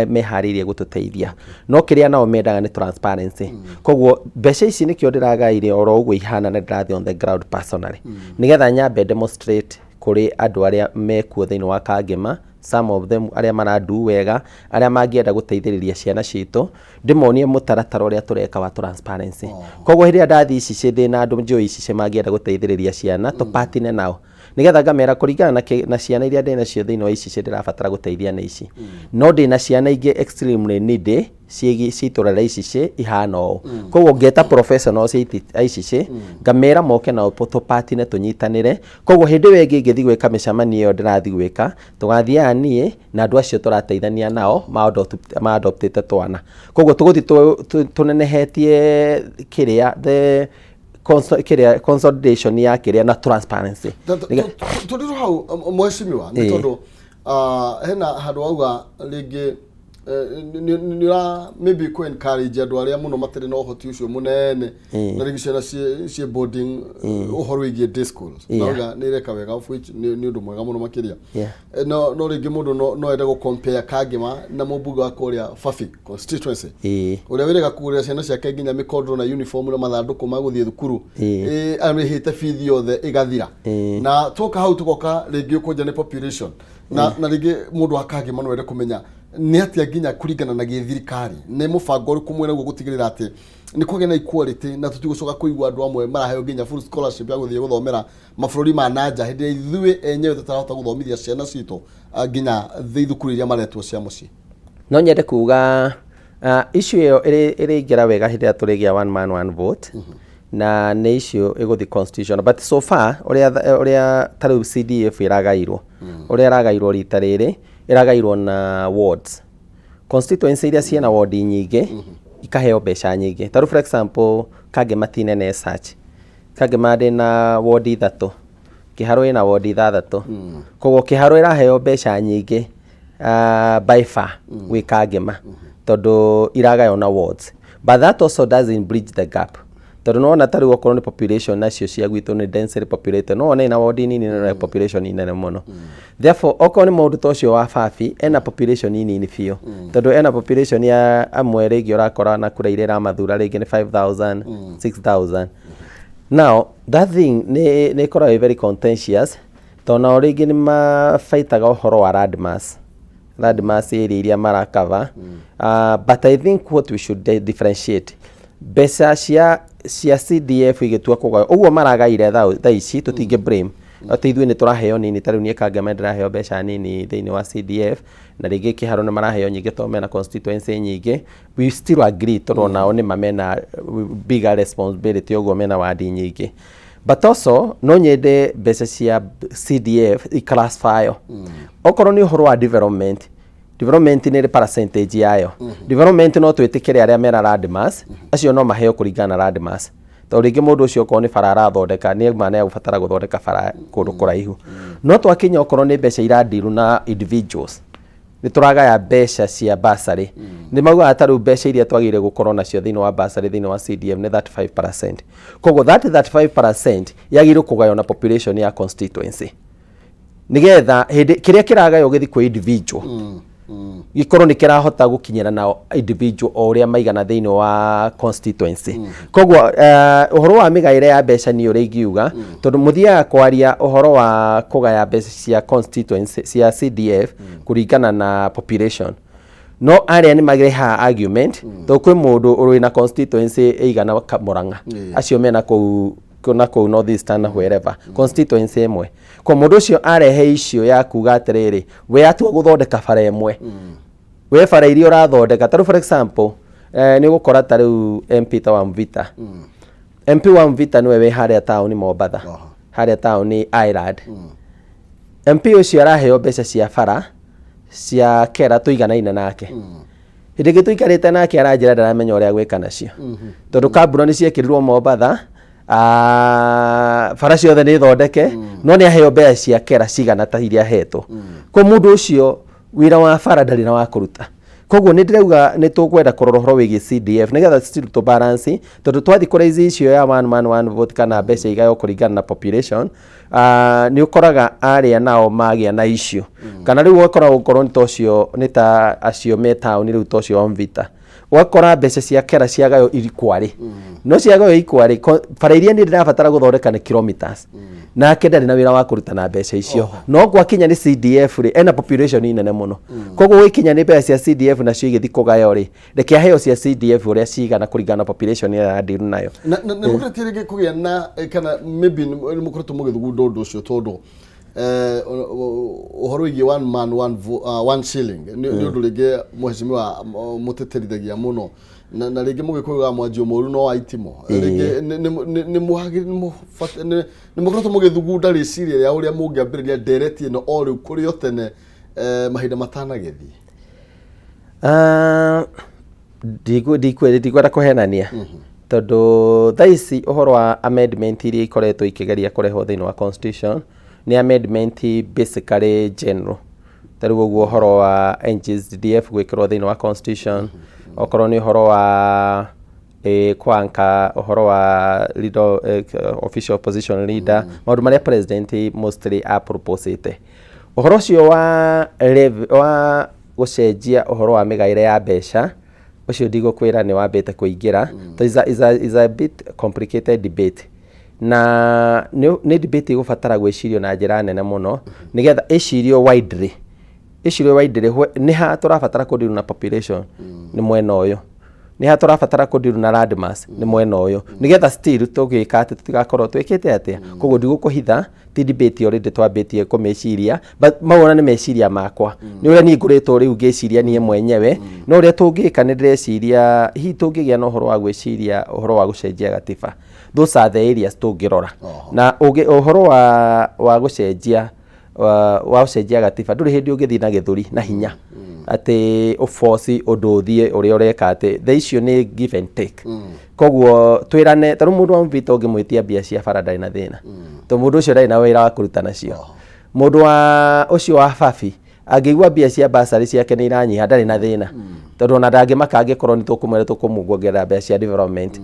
meharĩirie gũtũteithia, no kĩrĩa nao mendaga nĩ transparency. Koguo mbeca ici nĩkĩo ndĩragaire oro ũguo ihana, na ndĩrathiĩ on the ground personally nĩgetha nyambe demonstrate kũrĩ andũ arĩa mekuo thĩinĩ wa Kangema, some of them arĩa marandu wega, arĩa mangĩenda gũteithĩrĩria ciana citũ, ndĩmonie mũtaratara ũrĩa tũreka wa transparency. Koguo hĩndĩ ĩrĩa ndathiĩ Icicĩ, ndĩna andũ njũĩ Icicĩ mangĩenda gũteithĩrĩria ciana, tũpatine nao nĩgetha ngamera kũringana na ciana iria ndĩ nacio thĩinĩ wa Icicĩ ndĩrabatara gũteithia nĩ ici, no ndĩna ciana ingĩ extremely needy ciĩ itũra rĩa Icicĩ ihana ũũ. Koguo ngeta professionals a Icicĩ, ngamera moke nao tũpatine tũnyitanĩre. Koguo hĩndĩ ĩyo ĩngĩ ingĩthiĩ gwĩka mĩcemanio ĩyo ndĩrathiĩ gwĩka, tũgathiaga niĩ na andũ acio tũrateithania nao ma-adoptĩte twana. Koguo tũgũthiĩ tũnenehetie kĩrĩa the kĩrĩa consolidation ya kĩrĩa na transparency. Tũrĩ hau, mheshimiwa, nĩ tondũ hena handũ wauga rĩngĩ nĩ ũra maybe kũ encourage andũ arĩa mũno matarĩ na ũhoti ũcio mũnene na rĩngĩ ciana ciĩ boarding, ũhoro wĩgiĩ day schools, na auga nĩ ĩreka wega, of which nĩ ũndũ mwega mũno makĩria. No rĩngĩ mũndũ no ende gũ compare Kangema na mũmbunge wa kũrĩa Fafi constituency ũrĩa wĩrĩga kũgũrĩra ciana ciake nginya mĩkondoro na uniform na mathandũkũ ma gũthiĩ thukuru, arĩhĩte bithi yothe ĩgathira. Na twoka hau tũgoka rĩngĩ ũkũnja nĩ population na rĩngĩ mũndũ wa Kangema no ende kũmenya Nĩ atĩa nginya kũringana na gĩthirikari, nĩ mũbango ũrĩkũ mwĩnaguo gũtigĩrĩra atĩ nĩ kwagĩa na equality na tũtigũcoka kũigua andũ amwe maraheo nginya full scholarship ya gũthiĩ gũthomera mabũrũri ma nanja hĩndĩ ĩrĩa ithuĩ enyewe tũtarahota gũthomithia ciana citũ nginya thukuru iria maretwo cia mũciĩ? No nyende kuga issue ĩyo ĩrĩingĩra wega hĩndĩ ĩrĩa tũrĩgĩa one man one vote, na nĩ issue ĩgũthiĩ constitution. But so far ũrĩa ta rĩu CDF ĩragairwo, ũrĩa ĩragairwo rita rĩrĩ, ĩragairwo na wards. Constituency iria ciĩna ward nyingĩ ikaheo mbeca nyingĩ. Ta rĩu, for example, Kangema ti nene as such. Kangema ndĩna ward ithatũ, Kĩharũ ĩna ward ithathatũ, koguo Kĩharũ ĩraheo mbeca nyingĩ by far gwĩ Kangema tondũ iragaywo na wards. But that also doesn't bridge the gap, tondũ nĩwona ta rĩu okorwo nĩ population nacio cia gwitũ nĩ densely populated, no wone ina ward nini na population nene mũno. Therefore, okorwo nĩ mũndũ ta ũcio wa Fafi, ena population nini biũ, tondũ ena population ya amwe rĩngĩ ũrakora na kura iria iramathura rĩngĩ nĩ 5000, 6000. Now that thing nĩ ĩkoragwo ĩ very contentious, tondũ nao rĩngĩ nĩ mabaitaga ũhoro wa landmass, landmass area iria marakava. But I think what we should differentiate mbeca cia CDF igĩtua kũgaywo ũguo maragaire thaa ici, tũtingĩ blame atĩ ithuĩ nĩ tũraheo nini. Ta rĩu niĩ Kangema ndĩraheo mbeca nini thĩinĩ wa CDF, na rĩngĩ Kĩharũ nĩ maraheo nyingĩ tondũ mena constituency nyingĩ. We still agree tondũ onao nĩ ma mena bigger responsibility, ũguo mena wadi nyingĩ. But also no nyende mbeca cia CDF iclassifyo. Okorwo nĩ ũhoro wa development, development nĩ ĩrĩ percentage yayo. Development no twĩtĩkĩre arĩa mena landmass acio no maheo kũringana na landmass, tondũ rĩngĩ mũndũ ũcio okorwo nĩ bara arathondeka nĩ ma nĩ agũbatara gũthondeka bara kũndũ kũraihu. No twakinya okorwo nĩ mbeca iradeal na individuals, nĩ tũragaya mbeca cia bursary, nĩ maugaga ta rĩu mbeca iria twagĩrĩire gũkorwo nacio thĩinĩ wa bursary thĩinĩ wa CDF nĩ 35%. Koguo that 35% yagĩrĩirwo kũgaywo na population ya constituency, nĩgetha hĩndĩ kĩrĩa kĩragaywo gĩthiĩ kwĩ individual gĩkorwo nĩ kĩrahota gũkinyĩra na individual o ũrĩa maigana thĩinĩ wa constituency. Koguo ũhoro wa mĩgaĩre ya mbeca nĩ ũrĩa ingiuga, tondũ mũthiaga kwaria ũhoro wa kũgaya mbeca cia constituency cia CDF kũringana na population, no arĩa nĩ marehaga argument tondũ kwĩ mũndũ ũrĩ na constituency ĩigana Murang'a, acio mena kũu na kũu North Eastern na wherever, constituency ĩmwe. Kwa mũndũ ũcio arehe icio ya kuga atĩrĩrĩ, we atua gũthondeka bara ĩmwe, we bara iria ũrathondeka, ta rĩu, for example, nĩ ũgũkora ta rĩu MP ta wa Mvita, MP wa Mvita nĩwe wĩ harĩa taũni Mombatha, harĩa taũni Island. MP ũcio araheo mbeca cia bara cia kera tũiganaine nake. Hĩndĩ ĩngĩ tũikarĩte nake aranjĩra ndaramenya ũrĩa gwĩka nacio, tondũ kambura nĩ ciekĩrirwo Mombatha, bara ciothe nĩ thondeke, no nĩ aheo mbeca cia kera cigana ta iria ahetwo. Kwa mũndũ ũcio wĩra wa bara ndarĩ na wa kũruta. Koguo nĩ ndĩrauga nĩ tũkwenda kũrora ũhoro wĩgiĩ CDF nĩgetha still tũ balance, tondũ twathiĩ kũraise icio ya one man one vote kana mbeca igaywo kũringana na population, nĩ ũkoraga arĩa nao magĩa na issue, kana rĩu ũgakora gũkorwo nĩ ta ũcio, nĩ ta acio me taũni rĩu, ta ũcio wa Mvita, ũgakora mbeca cia kera ciagaywo ikwarĩ, no ciagaywo ikwarĩ bara iria niĩ ndĩrabatara gũthondeka nĩ kilometers, nake ndarĩ na wĩra wa kũruta na mbeca icio. No gwakinya nĩ CDF rĩ, ena population nene mũno, koguo gũgĩkinya nĩ mbeca cia CDF nacio igĩthiĩ kũgaywo rĩ, reke aheo cia CDF ũrĩa cigana kũringana na population ĩrĩa aradeal nayo. Na nĩ mũkoretwo rĩngĩ kũgĩa na kana maybe nĩ mũkoretwo mũgĩthugunda ũndũ ũcio, tondũ ũhoro wĩgiĩ one man one shilling nĩ ũndũ rĩngĩ mheshimiwa mũtĩtĩrithagia mũno, na rĩngĩ mũgĩkũyũ mwanjio mũru no wa itimũ. Rĩngĩ nĩ mũkoretwo mũgĩthugunda rĩciria rĩa ũrĩa mũngĩambĩrĩria ndereti ĩno o rĩu kũrĩ o tene, mahinda matanagĩthiĩ? Ndikwenda kũhenania, tondũ thaa ici ũhoro wa amendment iria ikoretwo ikĩgeria kũrehwo thĩinĩ wa constitution nĩ amendment basically general. Ta rĩu ũguo ũhoro wa NGCDF gwĩkĩrwo thĩinĩ wa constitution, okorwo nĩ ũhoro wa kwanka ũhoro wa leader, official opposition leader, maũndũ marĩa president mostly aproposĩte. Ũhoro ũcio wa gũcenjia ũhoro wa mĩgaĩre ya mbeca, ũcio ndigũkwĩra nĩ wambĩte kũingĩra, mm. Is a bit complicated debate, na nĩ debate ĩgũbatara gwĩcirio na njĩra nene mũno nĩgetha ĩcirio widely. Issue wa Ndĩrĩ, nĩ ha tũrabatara kũdeal na population? Nĩ mwena ũyũ. Nĩ ha tũrabatara kũdeal na land mass? Nĩ mwena ũyũ, nĩgetha still tũgĩka atĩ tũtigakorwo twĩkĩte atĩa. Koguo ndigũkũhitha, ti debate already twambĩtie kũmĩciria, but mau ona nĩ meciria makwa, nĩ ũrĩa niĩ ngoretwo rĩu ngĩciria niĩ mwenyewe. No ũrĩa tũngĩka, nĩ ndĩreciria hihi tũngĩgĩa na ũhoro wa gwĩciria ũhoro wa gũcenjia gatiba, those are the areas tũngĩrora. Na ũhoro wa gũcenjia wa gũcenjia gatiba, ndũrĩ hĩndĩ ũngĩthiĩ na gĩthũri na hinya atĩ ũboci ũndũ ũthiĩ ũrĩa ũreka, atĩ the issue nĩ give and take. Koguo twĩrane, tarĩu mũndũ wa Mvita ũngĩmwĩtia mbia cia bara ndarĩ na thĩna, tondũ mũndũ ũcio ndarĩ na wĩra wa kũruta nacio. Mũndũ wa ũcio wa Fabi angĩigua mbia cia basarĩ ciake nĩ iranyiha, ndarĩ na thĩna, tondũ ona ndangĩmaka angĩkorwo nĩ tũkũmwĩra tũkũmuongerera mbeca cia development.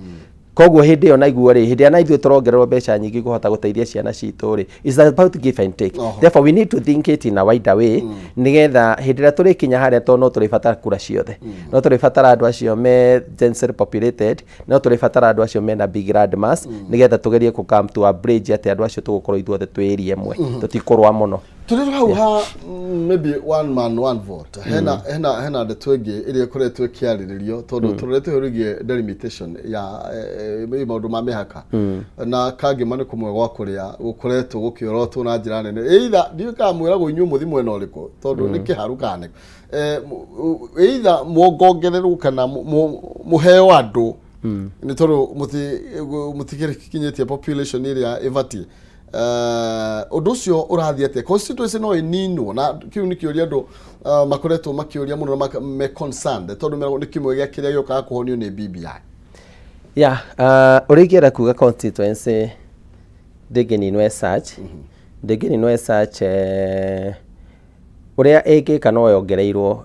Koguo hĩndĩ ĩyo naiguo rĩ, hĩndĩ ĩrĩa na ithuĩ tũrongererwo mbeca nyingĩ kũhota gũteithia ciana citũ rĩ, it's about give and take. Therefore we need to think it in a wider way, nĩgetha hĩndĩ ĩrĩa tũrĩkinya harĩa, tondũ no tũrĩbatara kura ciothe, no tũrĩbatara andũ acio me densely populated, no tũrĩbatara andũ acio mena big land mass, nĩgetha tũgerie kũ come to a bridge atĩ andũ acio tũgũkorwo ithuothe twĩ area ĩmwe, tũtikũrũa mũno. Tũrĩ hau ha maybe one man one vote, hena ndeto ĩngĩ ĩrĩa ĩkoretwo ĩkĩarĩrĩrio, tondũ tũrorete ũhoro wĩgiĩ delimitation ya maũndũ ma mĩhaka, na Kangema nĩ kũmwe gwa kũrĩa gũkoretwo gũkĩorotwo na njĩra nene. Either ndiũĩ kana mwĩragwo inyuĩ mũthi mwena ũrĩkũ, tondũ nĩ kĩharu kana nĩ either muongongererwo kana mũheo andũ, nĩ tondũ mũtikĩkinyĩtie population ĩrĩa ĩbatiĩ. Ũndũ ũcio ũrathiĩ atĩa? Constituency no ĩninwo? Na kĩu nĩ kĩũria andũ makoretwo makĩũria mũno na me concerned, tondũ meragwo nĩ kĩmwe gĩa kĩrĩa gĩũkaga kũhonio nĩ BBI. Yeah, ũrĩa ingĩenda kuga, constituency ndĩngĩninwo as such, ndĩngĩninwo as such. Ũrĩa ĩngĩka, no yongereirwo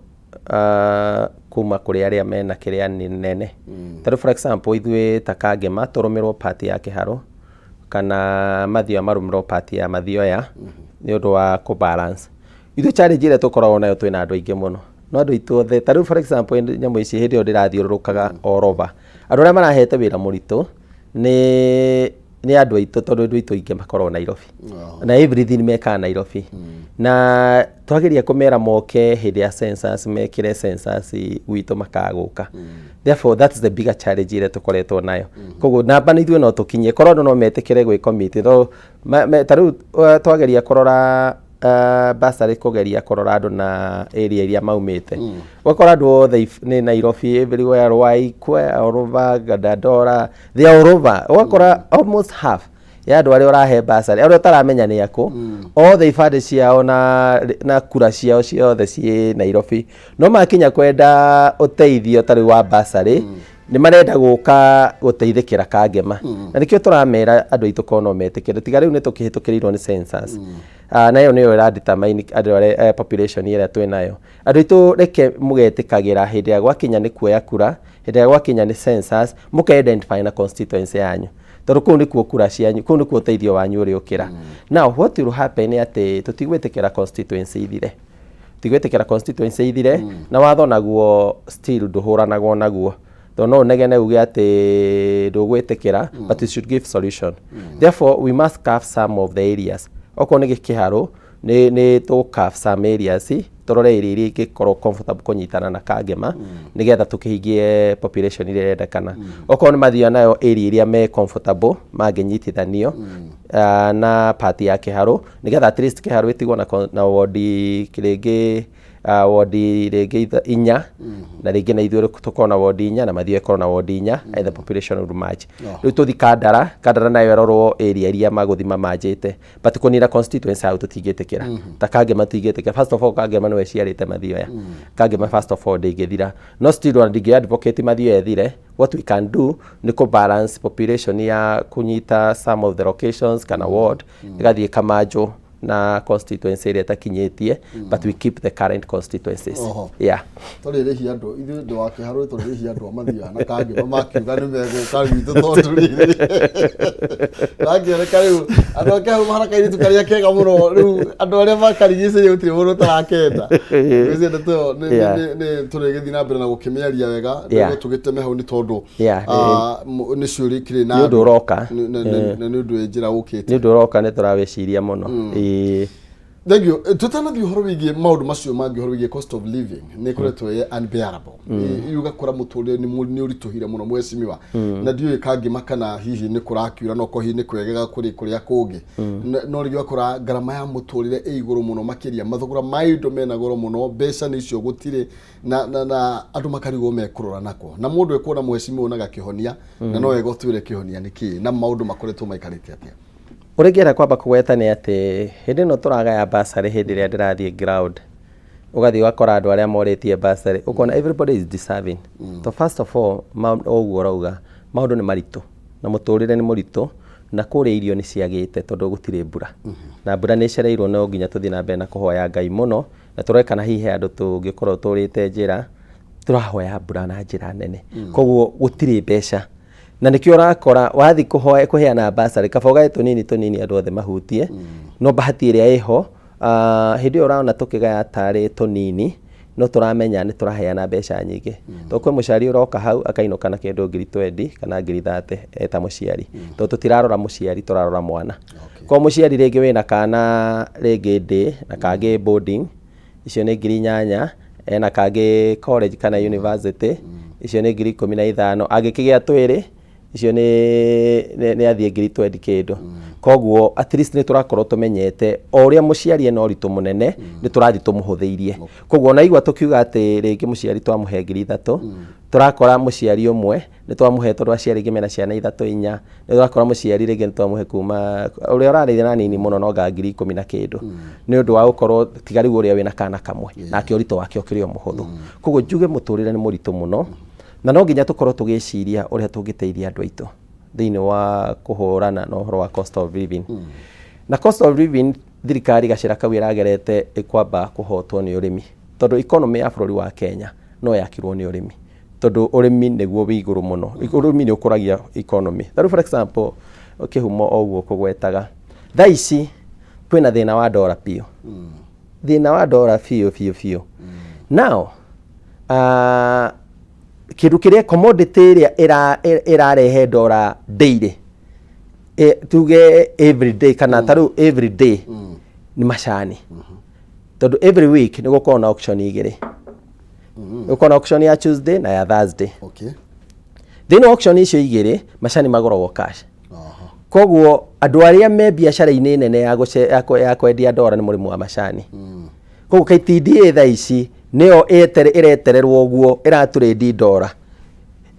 kuma kũrĩ arĩa mena kĩrĩa nĩ nene. Tarĩu for example, ithuĩ ta Kangema tũrũmĩrwo part ya Kĩharũ, kana Mathioya marũmĩrwo part ya Mathioya, nĩ ũndũ wa kũ balance. Ithuĩ challenge ĩrĩa tũkoragwo nayo, twĩna andũ aingĩ mũno, no andũ aitũ othe, tarĩu for example nyamũ ici, hĩndĩ ĩyo ndĩrathiũrũrũkaga all over, andũ arĩa marahete wĩra mũritũ nĩ andũ aitũ, tondũ andũ aitũ aingĩ makoragwo Nairobi na everything mekaga Nairobi, na twageria kũmera moke hĩndĩ ya census, mekĩre census gwitũ, makagũka. Therefore that's the bigger challenge ĩrĩa tũkoretwo nayo. Koguo namba nĩ ithuĩ no tũkinyie, korwo andũ no metĩkĩre gwĩ commit no ta rĩu twageria kũrora bursary, kũgeria kũrora andũ na area iria maumĩte, ũgakora andũ othe nĩ Nairobi, everywhere, Ruai, kwe all over, Dandora, they are all over. Ũgakora almost half ya andũ arĩa ũrahe bursary, arĩa ũtaramenya nĩ akũ, othe ibandĩ ciao na kura ciao ciothe ciĩ Nairobi, no makinya kwenda ũteithio ta rĩu wa bursary, nĩ marenda gũka gũteithĩkĩra Kangema. Na nĩkĩo tũramera andũ aitũ korwo no metĩkĩre, tiga rĩu nĩ tũkĩhĩtũkĩrĩirwo nĩ census. Na ĩyo nĩyo ĩra determine andũ arĩa population ĩrĩa twĩ nayo. Andũ aitũ, reke mũgetĩkagĩra hĩndĩ ĩrĩa gwakinya nĩ kuoya kura, hĩndĩ ĩrĩa gwakinya nĩ census, mũke identify na constituency yanyu, tondũ kũu nĩkuo kura cianyu, kũu nĩkuo ũteithio wanyu ũrĩũkĩra. Now what will happen nĩ atĩ tũtigwĩtĩkĩra constituency ithire, tigwĩtĩkĩra constituency ithire. Na watho naguo still ndũhũranagwo naguo, tondũ no ũnegene uge atĩ ndũgwĩtĩkĩra, but you should give solution. Therefore we must carve some of the areas. Okorwo nĩ Kĩharũ, nĩ tũ carve some areas, tũrore area iria ingĩkorwo comfortable kũnyitana na Kangema, nĩgetha tũkĩhingie population iria ĩrendekana. Okorwo nĩ Mathioya, nayo area iria me comfortable mangĩnyitithanio na part ya Kĩharũ, nĩgetha at least Kĩharũ ĩtigwo na wodi rĩngĩ, wodi rĩngĩ inya, na rĩngĩ na ithuĩ tũkorwo na wodi 4, na Mathioya ĩkorwo na wodi 4, and the population will match. Rĩu tũthi Kandara, Kandara nayo ĩrorwo area iria magũthi mamanjĩte, but kũnina constituency hau tũtingĩtĩkĩra. Ta Kangema tũtingĩtĩkĩra. First of all, Kangema nĩwe ĩciarĩte Mathioya. Kangema first of all ndĩngĩthira, no still ona ndingĩ advocate Mathioya ĩthire. What we can do nĩ kũ balance population ya kũnyita some of the locations kana ward ĩgathiĩ kamanjũ na constituency ĩrĩa ĩtakinyĩtie, but we keep the current constituencies. Yeah. Tũrĩrĩhia andũ, ithuĩ ndĩ wa Kĩharũ, tũrĩrĩhia andũ a Mathioya na Kangema makiuga nĩ megũka gwitũ, tondũ rĩrĩ rakĩoneka rĩu andũ a Kĩharũ mahana kairĩtu karĩa kega mũno. Rĩu andũ arĩa makarigicĩirie gũtirĩ mũndũ ũtarakenda. Ngwĩciria ndeto ĩyo nĩ tũrĩgĩthiĩ na mbere na gũkĩmĩaria wega, nĩguo tũgĩteme hau, nĩ tondũ nĩ ciũria ikĩrĩ na Nĩ ũndũ ũroka. Nĩ ũndũ wĩ njĩra ũkĩte. Nĩ ũndũ ũroka, nĩ tũrawĩciria mũno, ĩĩ. Thank you. Tũtanathiĩ ũhoro wĩgiĩ maũndũ macio mangĩ, ũhoro wĩgiĩ cost of living nĩ ĩkoretwo ĩ unbearable. Ũgakora mũtũrĩre nĩ ũritũhire mũno mheshimiwa. Na ndiũĩ kangĩma kana hihi nĩ kũrakiura no korwo hihi nĩ kwegega kũrĩ kũrĩa kũngĩ. No rĩngĩ ũgakora ngarama ya mũtũrĩre ĩ igũrũ mũno makĩria, mathogora ma indo mena goro mũno, mbeca nĩ icio gũtirĩ na na na andũ makarigwo mekũrora nako. Na mũndũ ekuona mheshimiwa onaga kĩhonia na no wega ũtwĩre kĩhonia nĩ kĩĩ na maũndũ makoretwo maikarĩte atĩa. Ũrĩa ingĩenda kwamba kũgweta nĩ atĩ hĩndĩ ĩno tũragaya bursary hĩndĩ ĩrĩa ndĩrathiĩ ground, ũgathiĩ ũgakora andũ arĩa morĩtie bursary, ũkona everybody is deserving. To first of all, ũguo ũrauga, maũndũ nĩ maritũ na mũtũrĩre nĩ mũritũ na kũrĩa irio nĩ ciagĩte tondũ gũtirĩ mbura. Na mbura nĩ ĩcereirwo no nginya tũthiĩ na mbere na kũhoya Ngai mũno na tũrore kana hihi he andũ tũngĩkorwo tũrĩte njĩra, tũrahoya mbura na njĩra nene. Koguo gũtirĩ mbeca. Na nĩkĩo ũrakora wathiĩ kũhoya kũheana bursary kaba ũgae tũnini tũnini andũ othe mahutie. No bahati ĩrĩa ĩho, hĩndĩ ĩyo ũrona tũkĩgaya tarĩ tũnini, no tũramenya nĩ tũraheana mbeca nyingĩ. Tondũ kwĩ mũciari ũroka hau akainũka na kĩndũ ngiri twendi kana ngiri thate eta mũciari. Tondũ tũtirarora mũciari tũrarora mwana. Koguo mũciari rĩngĩ wĩna kana rĩngĩ day na kangĩ boarding, icio nĩ 8000, ena kangĩ college kana university, icio nĩ 15,000, angĩkĩgĩa twĩrĩ, icio nĩ nĩ athiĩ ngiri twendi kĩndũ. Koguo at least nĩ tũrakorwo tũmenyete o ũrĩa mũciari ena ũritũ mũnene, nĩ tũrathiĩ tũmũhũthĩirie. Koguo ona igua tũkiuga atĩ rĩngĩ mũciari twamũhe 3000, tũrakora mũciari ũmwe nĩ twamũhe tondũ aciari aingĩ mena ciana ithatũ inya, nĩ ũrakora mũciari rĩngĩ nĩ twamũhe kuma ũrĩa ũrarĩithia na nini mũno no nga 10,000 na kĩndũ, nĩ ũndũ wa gũkorwo tiga rĩu ũrĩa wĩna kana kamwe nake ũritũ wake ũkĩrĩ o mũhũthũ. Koguo njuge mũtũrĩre nĩ mũritũ mũno na no nginya tũkorwo tũgĩciria ũrĩa tũngĩteithia andũ aitũ thĩinĩ wa kũhũrana na ũhoro wa cost of living. Na cost of living thirikari gacĩra kau ĩragerete ĩkwamba kũhotwo nĩ ũrĩmi, tondũ economy ya bũrũri wa Kenya no yakirwo nĩ ũrĩmi, tondũ ũrĩmi nĩguo wĩ igũrũ mũno. Ũrĩmi nĩ ũkũragia economy. Ta rĩu for example, kĩhumo o ũguo kũgwetaga thaa ici kwĩna thĩna wa ndora biũ, thĩna wa ndora biũ biũ biũ. Now kĩndũ kĩrĩa commodity ĩrĩa ĩrarehe ndora daily, tuge every day kana ta rĩu every day, nĩ macani, tondũ every week nĩ gũkorwo na auction igĩrĩ. Gũkorwo na auction ya Tuesday na ya Thursday. Thĩinĩ wa auction icio igĩrĩ macani magũragwo cash. Koguo andũ arĩa me biacara-inĩ nene ya kwendia ndora nĩ mũrĩmi wa macani. Koguo KTDA thaa ici nĩyo ĩretererwo ũguo ĩratũrĩndi ndora,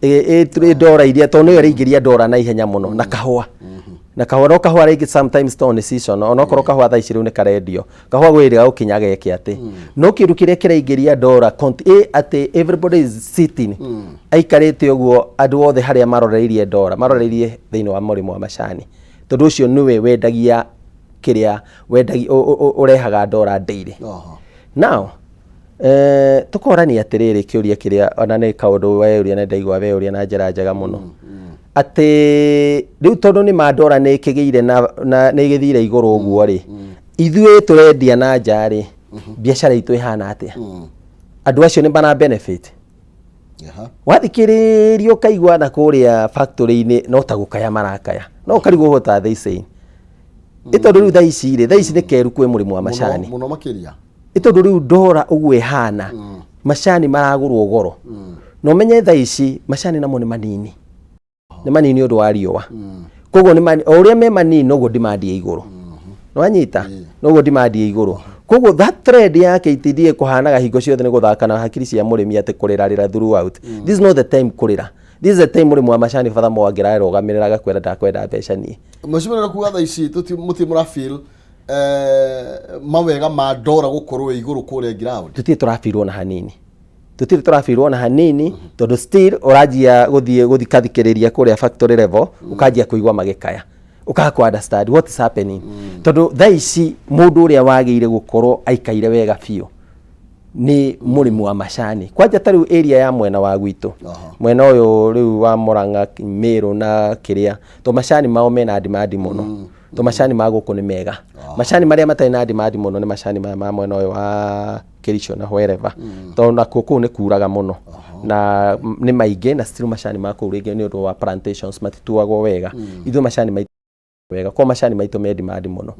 ĩtũrĩ ndora iria tondũ nĩyo ĩraingĩria ndora na ihenya mũno na kahũa, na kahũa no kahũa rĩngĩ sometimes tondũ nĩ season, onokorwo kahũa thaa ici rĩu nĩ karendio, kahũa gwĩrĩga gũkinya geke atĩ no kĩndũ kĩrĩa kĩraingĩria ndora atĩ everybody is sitting aikarĩte ũguo, andũ othe harĩa maroreirie ndora maroreirie thĩinĩ wa mũrĩmi wa macani, tondũ ũcio nĩwe wendagia kĩrĩa wendagia ũrehaga ndora daily. Now tũkorania atĩrĩrĩ, kĩũria kĩrĩa ona nĩ kaũndũ weũria na ndaigua weũria na njĩra njega mũno, atĩ rĩu tondũ nĩ ma ndora nĩ ĩkĩgĩire na nĩ ĩgĩthire igũrũ ũguo rĩ, ithuĩ tũrendia na nja rĩ, biacara itũ ĩhana atĩa? Andũ acio nĩ mara benefit? Wathikĩrĩria ũkaigua na kũrĩa factory-inĩ no ta gũkaya marakaya, no ũkarigwo what are they saying, ĩ tondũ rĩu thaa ici rĩ, thaa ici nĩ keru kwĩ mũrĩmi wa macani. Mũno makĩria. Ĩ tondũ rĩu ndora ũguo ĩhana, macani maragũrwo goro, na ũmenye thaa ici macani namo nĩ manini, nĩ manini ũndũ wa riũa. Koguo o ũrĩa me manini noguo demand ĩ igũrũ, nĩwanyita, noguo demand ĩ igũrũ. Koguo that trend ya KTDA kũhanaga hingo ciothe nĩ gũthaka na hakiri cia mũrĩmi atĩ kũrĩrarĩra throughout. This is not the time kũrĩra, this is the time mũrĩmi wa macani batha angĩrarũgamĩrĩra agakwĩra ndakwenda mbeca niĩ. Mheshimiwa, kuga thaa ici mũtirĩ mũra feel mawega ma ndora gũkorwo ĩ igũrũ kũrĩa ground? Tũtirĩ tũrabirwo na hanini, tũtirĩ tũrabirwo na hanini, tondũ still ũranjia gũthiĩ gũthikathikĩrĩria kũrĩa factory level, ũkanjia kũigua magĩkaya, ũkaga kũ understand what is happening, tondũ thaa ici mũndũ ũrĩa wagĩire gũkorwo aikaire wega biũ nĩ mũrĩmi wa macani, kwanja ta rĩu area ya mwena wa gwitũ, mwena ũyũ rĩu wa Murang'a, Meru na kĩrĩa, to macani mao mena demand mũno, to macani ma gũkũ nĩ mega. Macani marĩa matarĩ na demand mũno nĩ macani maya ma mwena ũyũ wa Kericho na wherever, tondũ nakuo kũu nĩ kuraga mũno na nĩ maingĩ, na still macani ma kũu rĩngĩ nĩ ũndũ wa plantations matituagwo wega. Ithuĩ macani maitũ wega, kwa macani maitũ me demand mũno.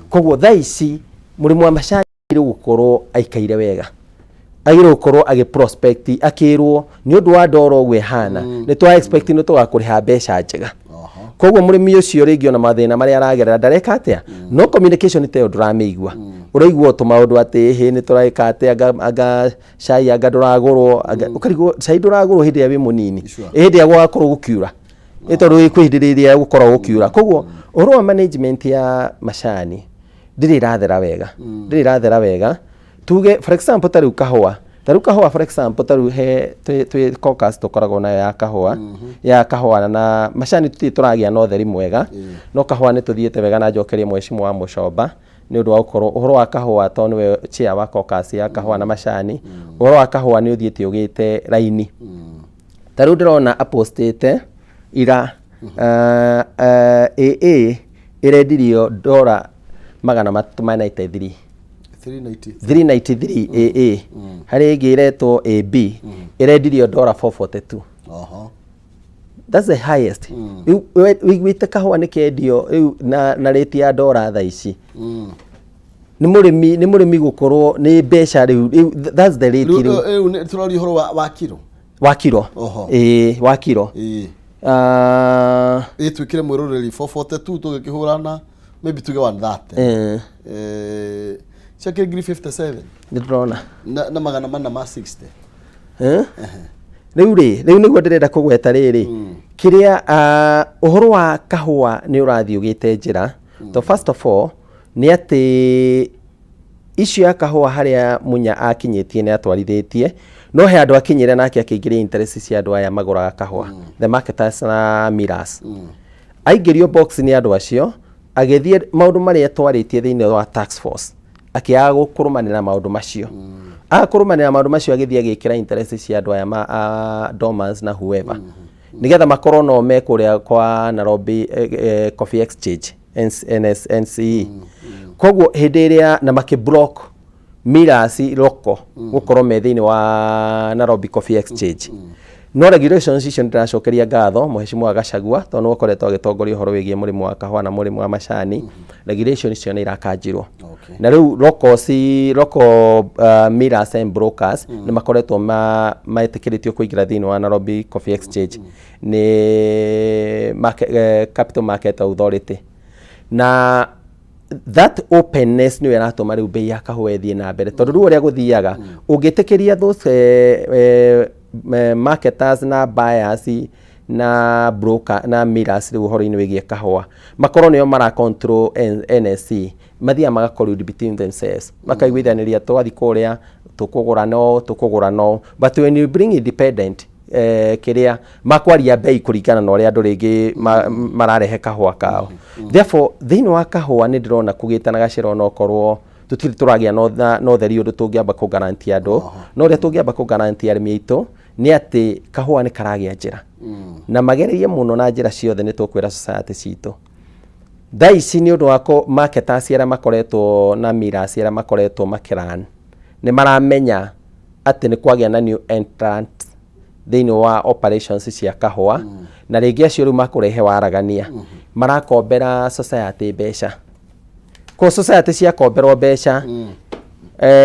Koguo thaa ici Mũrĩmi wa macani agĩrĩirwo gũkorwo aikaire wega, agĩrĩirwo gũkorwo agĩ prospect, akĩrwo nĩ ũndũ wa ndora ũguo ĩhana, nĩ twa expect nĩ tũgakũrĩha mbeca njega. Koguo mũrĩmi ũcio rĩngĩ ona mathĩna marĩa aragerera ndareka atĩa, no communication ta ĩyo ndũramĩigua. Ũraigua o tũmaũndũ atĩ hĩ nĩ tũreka atĩa, anga cai anga ndũragũrwo, ũkarigwo cai ndũragũrwo hĩndĩ ĩrĩa wĩ mũnini, hĩndĩ ĩrĩa gwakorwo gũkiura, nĩ tondũ kwĩ hĩndĩ rĩrĩa gũkoragwo gũkiura. Koguo ũhoro wa management ya macani ndĩrĩ ĩrathera wega, ndĩrĩ ĩrathera wega. Tuge for example ta rĩu kahũa, ta rĩu kahũa for example, ta rĩu he twĩ caucus tũkoragwo nayo ya kahũa, ya kahũa na macani, tũtirĩ tũragĩa na ũtheri mwega, no kahũa nĩ tũthiĩte wega. Na njokerie mheshimiwa wa Mũcomba nĩ ũndũ wa gũkorwo ũhoro wa kahũa, tondũ nĩwe chair wa caucus ya kahũa na macani. Ũhoro wa kahũa nĩ ũthiĩte ũgĩte raini. Ta rĩu ndĩrona apostĩte ira AA ĩrendirio ndora 393. 390. 393 AA. Harĩ ĩngĩ ĩretwo AB, ĩrendirio ndora 442. That's the highest. Rĩu wĩiguĩte kahũa nĩ kendio rĩu na rate ya ndora thaa ici? Nĩ mũrĩmi gũkorwo nĩ mbeca rĩu, that's the rate. Rĩu rĩu rĩu tũraria ũhoro wa kiro. Wa kiro. Ĩĩ, wa kiro. Ah, Ĩ twĩkĩre mwĩroreri 442, tũgĩkĩhũrana maybe tuge 130. Ciakĩrĩ ngiri 57 Nĩ ndĩrona. na 460. Eh? Rĩu rĩ, rĩu nĩguo ndĩrenda kũgweta rĩrĩ kĩrĩa, ũhoro wa kahũa nĩ ũrathiĩ ũgĩte njĩra. To first of all nĩ atĩ icio ya kahũa harĩa Munya akinyĩtie nĩ atwarithĩtie, no he andũ akinyĩre nake akĩingĩria interest cia andũ aya magũraga kahũa, the marketers na millers. Aingĩrio box nĩ andũ acio, agĩthiĩ maũndũ marĩa twarĩtie thĩinĩ wa task force, akĩaga kũrũmanĩra maũndũ macio. Aga kũrũmanĩra maũndũ macio, agĩthiĩ agĩkĩra interest cia andũ aya ma dormants na whoever, nĩgetha makorwo no me kũrĩa kwa Nairobi Coffee Exchange, NS, NCE. Koguo hĩndĩ ĩrĩa na makĩ block millers local gũkorwo me thĩinĩ wa Nairobi Coffee Exchange, no regulations icio nĩndĩracokeria ngatho mheshimiwa Gachagua, tondũ nĩwe ũkoretwo agĩtongoria ũhoro wĩgiĩ mũrĩmi wa kahũa na mũrĩmi wa macani. Regulation icio nĩ irakanjirwo. Na rĩu local millers and brokers nĩ makoretwo metĩkĩrĩtio kũingĩra thĩinĩ wa Nairobi Coffee Exchange nĩ Capital Market Authority, na that openness nĩyo ĩratũma rĩu bei ya kahũa ĩthiĩ na mbere, tondũ rĩu ũrĩa gũthiaga ũngĩtĩkĩria those marketers na buyers na broker na millers rĩu ũhoro-inĩ wĩgiĩ kahũa makorwo nĩo mara control NSE, mathiaga maga collude between themselves, makaiguithanĩria twathi kũrĩa tũkũgũra no tũkũgũra no. But when you bring independent, kĩrĩa makwaria bei kũringana na ũrĩa andũ rĩngĩ mararehe kahũa kao. Therefore thĩinĩ wa kahũa nĩ ndĩrona kũgĩte na gacĩra, onokorwo tũtirĩ tũragĩa na ũtheri ũndũ tũngĩamba kũ guarantee andũ. No ũrĩa tũngĩamba kũ guarantee arĩmi aitũ nĩ atĩ kahũa nĩ karagĩa njĩra na magererie mũno na njĩra ciothe. Nĩ tũkwĩra society citũ thaa ici nĩ ũndũ wa marketers arĩa makoretwo na millers arĩa makoretwo makĩran, nĩ maramenya atĩ nĩ kwagĩa na new entrant thĩinĩ wa operations cia kahũa, na rĩngĩ acio rĩu makũrehe waragania, marakombera society mbeca. Ko society ciakomberwo mbeca,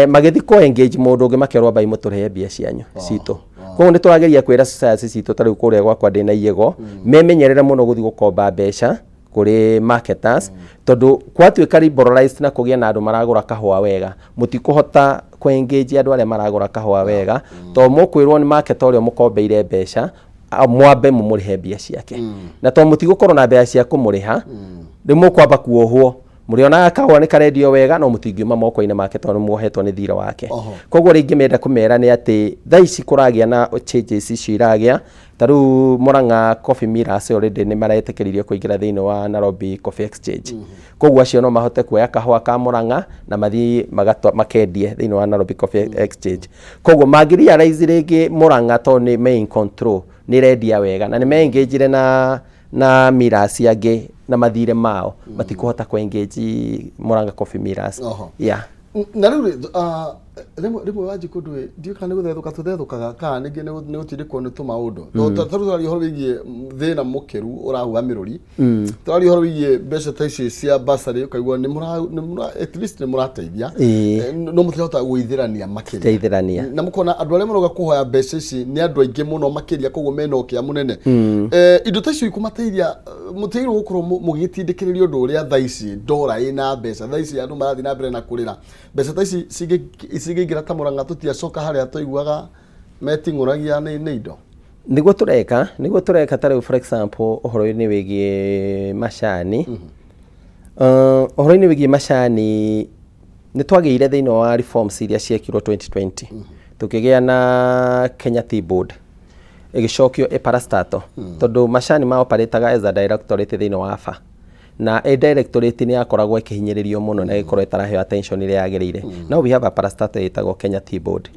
magĩthiĩ kũ engage mũndũ ũngĩ, makerwo ambai mũtũrĩhe mbia cianyu citũ. Koguo nĩ tũrageria kwĩra society citũ, ta rĩu kũrĩa gwakwa ndĩna iyego, memenyerere mũno gũthiĩ gũkomba mbeca kũrĩ marketers, tondũ gwatuĩka liberalized na kũgĩa na andũ maragũra kahũa wega, mũtikũhota kũ engage andũ arĩa maragũra kahũa wega, tondũ mũkwĩrwo nĩ marketer ũrĩa mũkombeire mbeca mwambe mũmũrĩhe mbia ciake, na tondũ mũtigũkorwo na mbeca cia kũmũrĩha, rĩu mũkwamba kuohwo. Mũrĩonaga kahũa nĩ karendio wega, no mũtingiuma moko-inĩ make tondũ nĩ muohetwo nĩ thirĩ wake. Koguo rĩngĩ menda kũmera nĩ atĩ thaa ici kũragĩa na changes icio iragĩa, ta rĩu Murang'a Coffee Millers already nĩ maretĩkĩririo kũingĩra thĩinĩ wa Nairobi Coffee Exchange. Koguo acio no mahote kuoya kahũa ka Murang'a na mathiĩ makendie thĩinĩ wa Nairobi Coffee Exchange. Koguo mangĩ realize rĩngĩ Murang'a tondũ nĩ me in control, nĩ ĩrendia wega na nĩ me engage na millers angĩ na mathirĩ mao, matikũhota kũ engage Murang'a Coffee Millers. Yeah. Na rĩu rĩ, Rĩmwe rĩmwe Wanjikũ ndũĩ, ndiũĩ kana nĩ gũthethũka tũthethũkaga kana ningĩ nĩ gũtindĩkwo nĩ tũmaũndũ. Ta rĩu tũraria ũhoro wĩgiĩ thĩna mũkĩru ũrahuha mĩrũri. Tũraria ũhoro wĩgiĩ mbeca ta ici cia bursary, ũkaigua nĩ mũra, nĩ mũra, at least nĩ mũrateithia. No mũtirahota gũithĩrania makĩria. Tũtiraithĩrania. Na mũkona andũ arĩa maroka kũhoya mbeca ici nĩ andũ aingĩ mũno makĩria, koguo mena ũkĩa mũnene. Indo ta icio ikũmateithia, mũtiagĩrĩirwo gũkorwo mũgĩtindĩkĩrĩria ũndũ ũrĩa thaa ici ndora ĩna mbeca, thaa ici andũ marathiĩ na mbere na kũrĩra. Mbeca ta ici cingĩingĩra ta Mũrang'a tũtiacoka harĩa twaiguaga meting'ũragia nĩ indo. Nĩguo tũreka ta rĩu, for example, ũhoro-inĩ wĩgiĩ macani. Ũhoro-inĩ wĩgiĩ macani nĩ twagĩire thĩinĩ wa reforms iria ciekirwo 2020, tũkĩgĩa na Kenya Tea Board ĩgĩcokio ĩ parastatal, tondũ macani ma operataga as a directorate thĩinĩ wa AFA, na ĩ directorate nĩ yakoragwo ĩkĩhinyĩrĩrio mũno na ĩgĩkorwo ĩtaraheo attention ĩrĩa yagĩrĩire. Now we have a parastatal ĩtagwo Kenya Tea Board.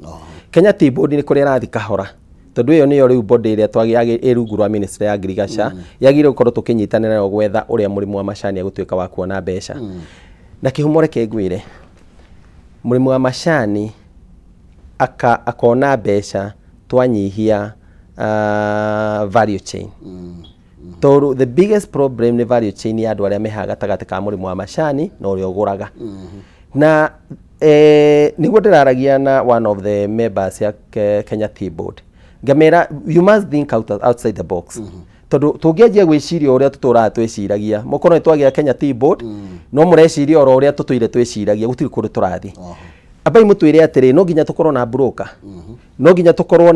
Kenya Tea Board nĩ kũrĩa ĩrathiĩ kahora, tondũ ĩyo nĩyo rĩu body ĩrĩa ĩ rungu rwa ministry ya agriculture, yagĩrĩirwo gũkorwo tũkĩnyitanĩra nayo gwetha ũrĩa mũrĩmi wa macani egũtuĩka wa kuona mbeca. Na kĩhumo, reke ngwĩre, mũrĩmi wa macani akona mbeca twanyihia value chain, tondũ the biggest problem nĩ value chain ya andũ arĩa mehaga gatagatĩ ka mũrĩmi wa macani na ũrĩa ũgũraga. Na nĩguo ndĩraragia na one of the members ya Kenya Tea Board, ngamera you must think outside the box, tondũ tũngĩanjia gwĩciria ũrĩa tũtũraga twĩciragia, mũkorwo nĩ twagĩa Kenya Tea Board, no mũreciria oro ũrĩa tũtũire twĩciragia, gũtirĩ kũndũ tũrathiĩ. Ambai mũtwĩre atĩrĩ, no nginya tũkorwo na broker, no nginya tũkorwo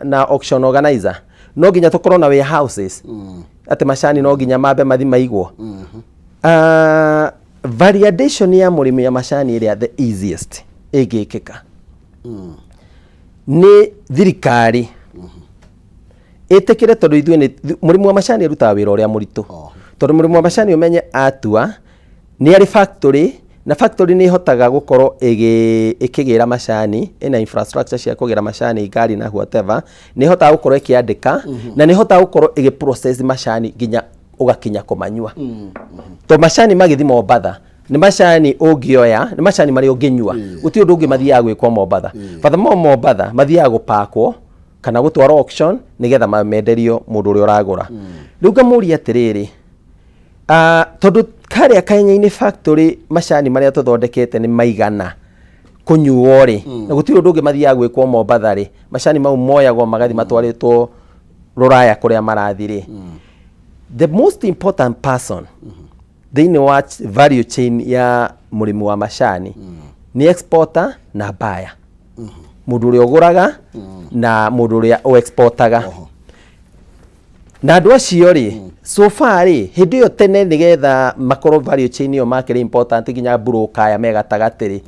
na auction organizer, no nginya tũkorwo na warehouses, atĩ macani no nginya mambe mathi maigwo. Variation ya mũrĩmi ya macani ĩrĩa the easiest ĩngĩkĩka nĩ thirikari ĩtĩkĩre, tondũ ithuĩ nĩ mũrĩmi wa macani arutaga wĩra ũrĩa mũritũ, tondũ mũrĩmi wa macani ũmenye atua nĩ arĩ factory, na factory nĩ ĩhotaga gũkorwo ĩkĩgĩra macani, ĩna infrastructure cia kũgĩra macani, ngari na whatever, nĩ ĩhotaga gũkorwo ĩkĩandĩka na nĩ ĩhotaga gũkorwo ĩgĩ process macani nginya ũgakinya kũmanyua. To macani magĩthi Mombatha nĩ macani ũngĩoya, nĩ macani marĩa ũngĩnyua, gũtirĩ ũndũ ũngĩ mathiaga gwĩkwo Mombatha. Furthermore, Mombatha mathiaga gũpakwo kana gũtwarwo auction nĩgetha menderio mũndũ ũrĩa ũragũra. Rĩu ngamũria atĩrĩrĩ, tondũ karĩa Kenya-inĩ factory macani marĩa tũthondekete nĩ maigana kũnyuo rĩ, na gũtirĩ ũndũ ũngĩ mathiaga gwĩkwo Mombatha rĩ, macani mau moyagwo magathi matwarĩtwo rũraya kũrĩa marathi rĩ, the most important person thĩinĩ wa value chain ya mũrĩmi wa macani nĩ exporter na buyer, mũndũ ũrĩa ũgũraga na mũndũ ũrĩa ũexportaga. Na andũ acio rĩ, so far rĩ, hĩndĩ ĩyo tene nĩgetha makorwo value chain ĩyo makĩrĩ important, nginya broker aya me gatagatĩ rĩ,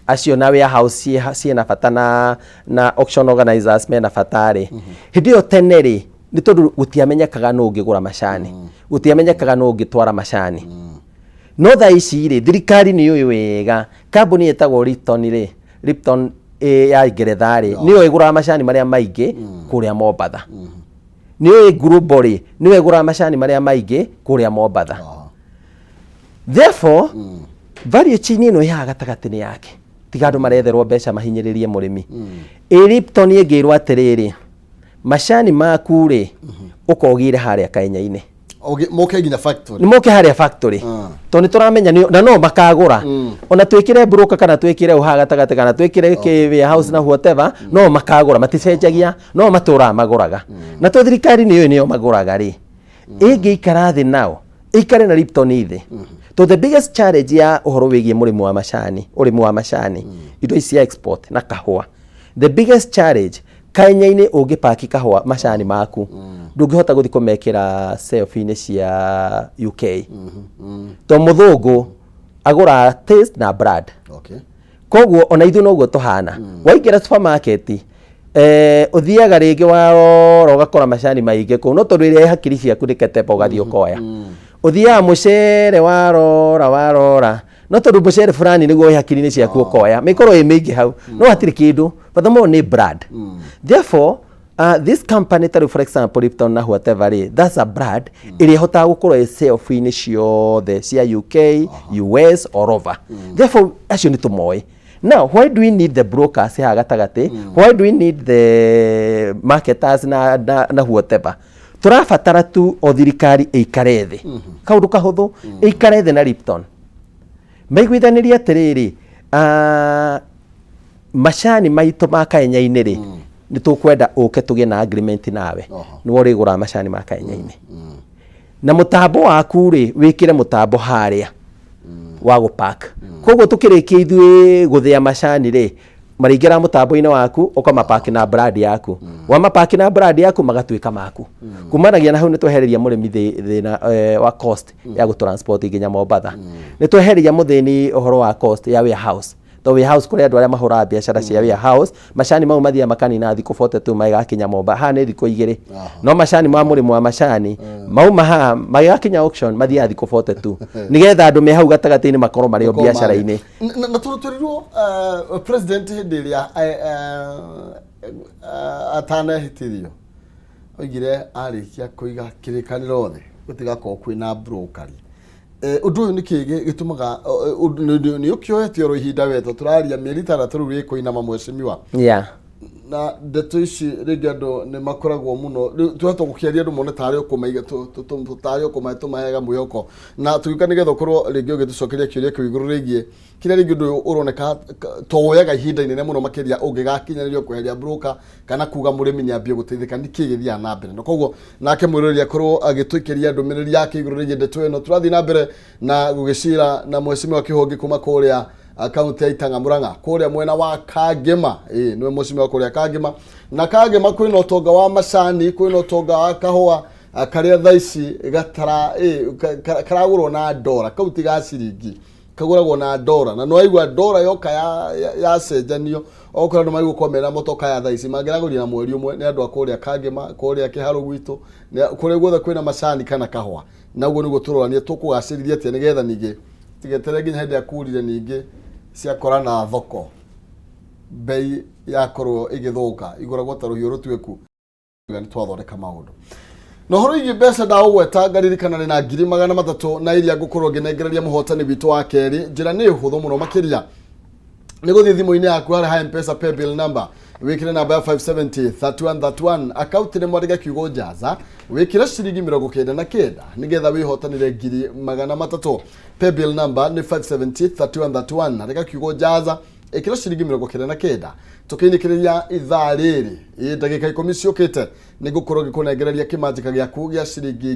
acio na warehouse ciĩna bata na auction organizers mena bata rĩ, hĩndĩ ĩyo tene rĩ, nĩ tondũ gũtiamenyekaga nũ ũngĩgũra macani, gũtiamenyekaga nũ ũngĩtwara macani. No thaa ici rĩ, thirikari nĩ yũĩ wega kambuni ĩtagwo Lipton rĩ, Lipton ya Ngeretha rĩ, nĩyo ĩgũraga macani marĩa maingĩ kũrĩa Mombatha. Nĩyo Global rĩ, nĩyo ĩgũraga macani marĩa maingĩ kũrĩa Mombatha. Therefore value chain ĩno ĩhaha gatagatĩ nĩ yake, tiga andũ maretherwo mbeca mahinyĩrĩrie mũrĩmi. Ĩ Lipton ĩngĩrwo atĩrĩrĩ, macani maku rĩ, ũkogĩre harĩa Kenya-inĩ. Moke nginya factory. Nĩ moke harĩa factory, tondũ nĩ tũramenya na no makagũra, ona twĩkĩre broker kana twĩkĩre ũhaha gatagatĩ kana twĩkĩre kĩ warehouse na whatever, no makagũra, maticenjagia, no matũraga magũraga. Na to thirikari nĩ yũĩ nĩo magũraga rĩ, ĩngĩikara thĩ nao, ĩikare na Lipton thĩ, to the biggest challenge ya ũhoro wĩgiĩ mũrĩmi wa macani, ũrĩmi wa macani, indo ici cia export na kahũa, the biggest challenge Kenya-inĩ, ũngĩpaki kahũa macani maku ndũngĩhota gũthiĩ kũmekĩra shelf-inĩ cia UK, to mũthũngũ agũraga taste na brand. Koguo ona ithuĩ noguo tũhana, waingĩra supermarket, ũthiaga rĩngĩ warora ũgakora macani maingĩ kũu, no tondũ ĩrĩa ĩ hakiri ciaku nĩ Ketepa, ũgathiĩ ũkoya. Ũthiaga mũcere, warora warora, no tondũ mũcere fulani nĩguo wĩ hakiri-inĩ ciaku, ũkoya. Mĩkorwo ĩ mĩingĩ hau, no hatirĩ kĩndũ furthermore nĩ brand. Therefore this company tarĩu, for example, Lipton na whatever rĩ, that's a brand ĩrĩa ĩhotaga gũkorwo ĩ shelf-inĩ ciothe cia UK, US, all over. Therefore acio nĩ tũmoĩ. Now why do we need the brokers haha gatagatĩ? Why do we need the marketers na whatever? Tũrabatara tu o thirikari ĩikare thĩ, kaũndũ kahũthũ, ĩikare thĩ na Lipton maiguithanĩrie atĩrĩrĩ, macani maitũ ma Kaenya-inĩ rĩ, nĩ tũkwenda ũke tũgĩe na agreement nawe. Nĩwe ũrĩgũraga macani ma Kaenya-inĩ na mũtambo waku rĩ, wĩkĩre mũtambo harĩa wa gũpack. Koguo tũkĩrĩkia ithuĩ gũthĩa macani rĩ, marĩingĩra mũtambo-inĩ waku, ũkamapaki na brand yaku. Wamapaki na brand yaku, magatuĩka maku. Kumanagia na hau nĩ twehereria mũrĩmi thĩna wa cost ya gũtransport nginya Mombatha. Nĩ twehereria mũthĩni ũhoro wa cost ya warehouse, to warehouse kũrĩ andũ arĩa mahũraga biacara cia warehouse. Macani mau mathiaga makanina thikũ 42 magĩgakinya Mombatha, haha nĩ thikũ 2. No macani ma mũrĩmi wa macani mauma haha magĩgakinya auction mathiaga thikũ 42, nĩgetha andũ me hau gatagatĩ-inĩ makorwo marĩ o biacara-inĩ. Na tondũ twerirwo president hĩndĩ ĩrĩa atanehĩtithio oigire arĩkia kũiga kĩrĩkanĩro thĩ gũtigakorwo kwĩna brokeri. Ũndũ ũyũ nĩkĩ gĩtũmaga nĩ ũkĩoete oro ihinda wetwo tũraria mĩeri 6 rĩu ĩkũinama, mheshimiwa? Na ndeto ici rĩngĩ andũ nĩ makoragwo mũno, rĩu twahota gũkĩaria andũ mone tarĩ ũkũmaiga tarĩ ũkũmahe tũmaheaga mwĩhoko, na tũgĩũka nĩgetha ũkorwo rĩngĩ ũgĩtũcokeria kĩũria kĩu igũrũ rĩgiĩ kĩrĩa rĩngĩ ũndũ ũyũ ũroneka to woyaga ihinda inene mũno makĩria ũngĩgakinyanĩrio kweheria broker kana kuga mũrĩmi nĩ ambie gũteithĩka. Nĩ kĩĩ gĩthiaga na mbere? Na koguo nake mwĩroreri akorwo agĩtũikĩria ndũmĩrĩri yake igũrũ rĩgiĩ ndeto ĩno. Tũrathiĩ na mbere na gũgĩcira na mheshimiwa Kĩhũngĩ kuma kũrĩa kaunti ya Itang'a Murang'a, kũrĩa mwena wa Kangema. Ĩĩ, nĩwe mheshimiwa kũrĩa Kangema, na Kangema kwĩna ũtonga wa macani, kwĩna ũtonga wa kahũa karĩa thaa ici gatara karagũrwo na ndora, kau ti ga ciringi, kagũragwo na ndora. Na nĩwaigua ndora yoka yacenjanio, okorwo andũ magũkorwo mena motoka ya thaa ici mangĩragũrire na mweri ũmwe. Nĩ andũ a kũrĩa Kangema, kũrĩa Kĩharũ gwitũ, kũrĩa guothe kwĩna macani kana kahũa. Na ũguo nĩguo tũrorania tũkũgacĩrithia atĩa nĩgetha ningĩ tigetere nginya hĩndĩ ya kurire, ningĩ ciakora na thoko bei yakorwo ĩgĩthũka, igũragwo ta rũhiũ rũtuĩku. Nĩ twathondeka maũndũ na ũhoro wĩgiĩ mbeca. Ndaũgweta ngaririkana nĩ na 300,000 na iria ngũkorwo ngĩnengereria mũhotani witũ wa kerĩ. Njĩra nĩ hũthũ mũno makĩria, nĩ gũthiĩ thimũ-inĩ yaku harĩa ha Mpesa paybill number, wĩkĩre namba ya 570 3131, akaunti nĩ mwandĩke kiugo jaza, wĩkĩre ciringi 99 nĩgetha wĩhotanĩre 300,000. Paybill number nĩ 570 3131, andĩka kiugo jaza, ĩkĩra ciringi 99. Tũkĩinĩkĩrĩria ithaa rĩrĩ, ĩ ndagĩka 10 ciũkĩte, nĩ ngũkorwo ngĩkũnengereria kĩmanjĩka gĩaku gĩa ciringi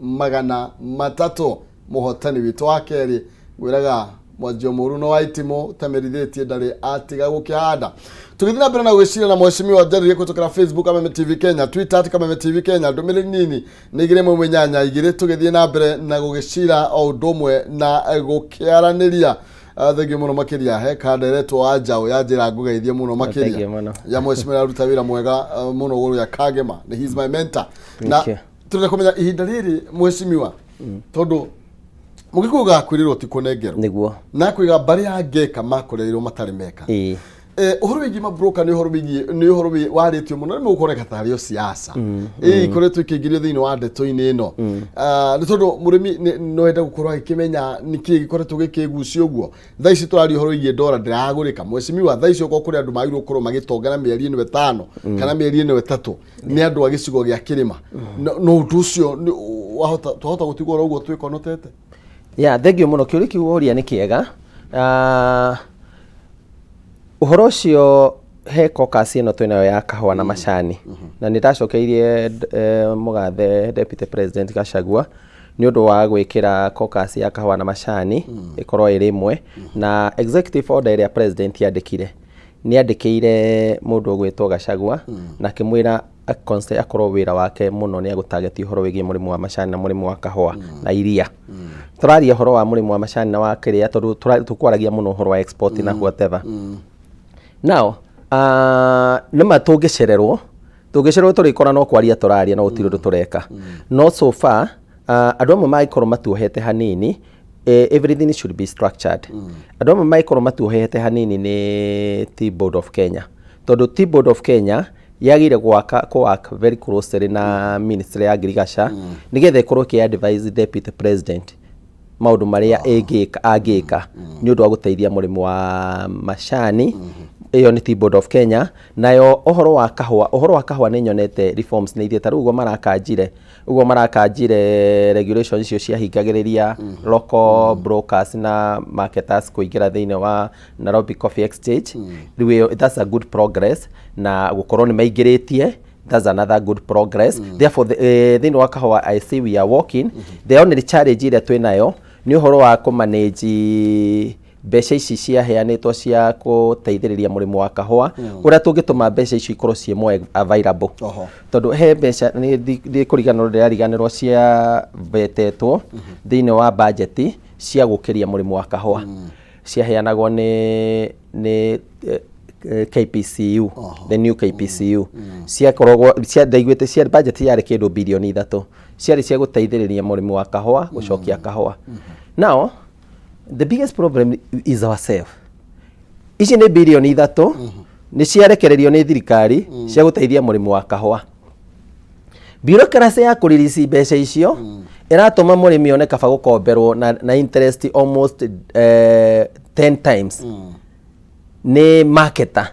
300,000. Mũhotani witũ wa kerĩ, ngwĩraga mwanjio mũru no wa itimũ tamerithĩtie ndarĩ atiga gũkĩhanda. Tũgĩthiĩ na mbere na gwĩciria na mheshimiwa, njarĩrie kũhĩtũkĩra Facebook Kameme TV Kenya, Twitter @KamemeTV Kenya. Ndũmĩrĩri nini nĩ 218 2. Tũgĩthiĩ na mbere na gũgĩcira o ũndũ ũmwe na gũkĩaranĩria. Thengiũ mũno makĩria. He kanda ĩretwo wa njaũ ya njĩra ngũgeithie mũno makĩria. Thengiũ mũno. Ya mheshimiwa aruta wĩra mwega mũno gũrĩa Kangema. He is my mentor. Na Thank you. Tũrenda kũmenya ihinda rĩrĩ, mheshimiwa, tondũ mũgĩkũyũ gakwĩrĩrwo ti kũnengerwo. Na kwiga mbarĩ ya ngeka makorereirwo matarĩ meka. Ũhoro wĩgiĩ mabroka nĩ ũhoro wĩgiĩ nĩ ũhoro warĩtio mũno, nĩ mũkuoneka tarĩ o siasa ikoretwo ikĩingĩrio thĩinĩ wa ndeto-inĩ ĩno. Ah, nĩ tondũ mũrĩmi no ende gũkorwo agĩkĩmenya nĩkĩĩ gĩkoretwo gĩkĩgucio ũguo. Thaa ici tũraria ũhoro wĩgiĩ ndora ndĩragũrĩka, mheshimiwa. Thaa ici okorwo kũrĩ andũ magĩrĩirwo gũkorwo magĩtonga na mĩeri ĩno 5 kana mĩeri ĩno 3 nĩ andũ a gĩcigo gĩa kĩrĩma. No ũndũ ũcio wahota twahota gũtigwo oro ũguo twĩkonotete? Ya, thengiũ mũno. Kĩũria kĩu woria nĩ kĩega. Ah, ũhoro ũcio he caucus ĩno twĩnayo ya kahũa na macani, na nĩ ndacokeirie mũgathe Deputy President Gachagua nĩ ũndũ wa gwĩkĩra caucus ya kahũa na macani ĩkorwo ĩrĩ ĩmwe na executive order ĩrĩa president yandĩkire. Nĩ andĩkĩire mũndũ ũgwĩtwo Gachagua na akĩmwĩra akorwo wĩra wake mũno nĩ agũtarget ũhoro wĩgiĩ mũrĩmi wa macani na mũrĩmi wa kahũa na iria. Tũraria ũhoro wa mũrĩmi wa macani na wa kĩrĩa, tondũ tũkwaragia mũno ũhoro wa export na whatever. Now nĩma tũngĩcererwo tũrĩkora no kwaria tũraria no gũtirĩ ũndũ tũreka. No so far andũ amwe mangĩkorwo matuohete hanini, everything should be structured. Andũ amwe mangĩkorwo matuohete hanini nĩ Tea Board of Kenya, tondũ Tea Board of Kenya yagĩrĩire gwaka kũ work very closely na Ministry ya Agriculture nĩgetha ĩkorwo ĩkĩ advise Deputy President. Maũndũ marĩa ĩngĩka angĩka nĩ ũndũ wa gũteithia mũrĩmi wa macani, ĩyo nĩ Tea Board of Kenya. Nayo ũhoro wa kahũa, ũhoro wa kahũa nĩ nyonete reforms nĩ ithiĩte, ta rĩu ũguo marakanjire, ũguo marakanjire regulations icio ciahingagĩrĩria local brokers na marketers kũingĩra thĩinĩ wa Nairobi Coffee Exchange. Rĩu ĩyo that's a good progress, na gũkorwo nĩ maingĩrĩtie, that's another good progress. Therefore thĩinĩ wa kahũa I see we are working. The only challenge ĩrĩa twĩ nayo nĩ ũhoro wa kũmanage mbeca ici ciaheanĩtwo cia gũteithĩrĩria mũrĩmi wa kahũa, ũrĩa tũngĩtũma mbeca icio ikorwo ciĩ more available. Tondũ he mbeca nĩ ndikũriganĩrwo, ndĩrariganĩrwo, ciavetetwo thĩinĩ wa budget cia gũkĩria mũrĩmi wa kahũa, ciaheanagwo nĩ KPCU, the new KPCU, ciakoragwo cia ndaiguĩte cia budget yarĩ kĩndũ birioni 3, ciarĩ cia gũteithĩrĩria mũrĩmi wa kahũa gũcokia kahũa. Now the biggest problem is ourselves. Ici nĩ birioni 3 nĩ ciarekererio nĩ thirikari cia gũteithia mũrĩmi wa kahũa. Bureaucracy ya kũririci mbeca icio ĩratũma mũrĩmi one kaba gũkomberwo na interest almost 10 times nĩ marketer,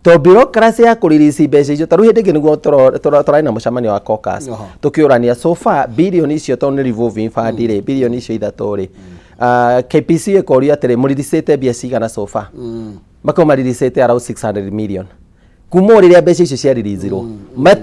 to bureaucracy ya kũririci mbeca icio. Ta rĩu hĩndĩ ĩngĩ nĩguo tũrarĩ na mũcemanio wa caucus, tũkĩũrania so far birioni icio, tondũ nĩ revolving fund rĩ, birioni icio 3 rĩ, KPC ĩkorio atĩrĩ, mũriricĩte mbia cigana so far? Makorwo mariricĩte around 600 million kuma o rĩrĩa mbeca icio ciariricirwo.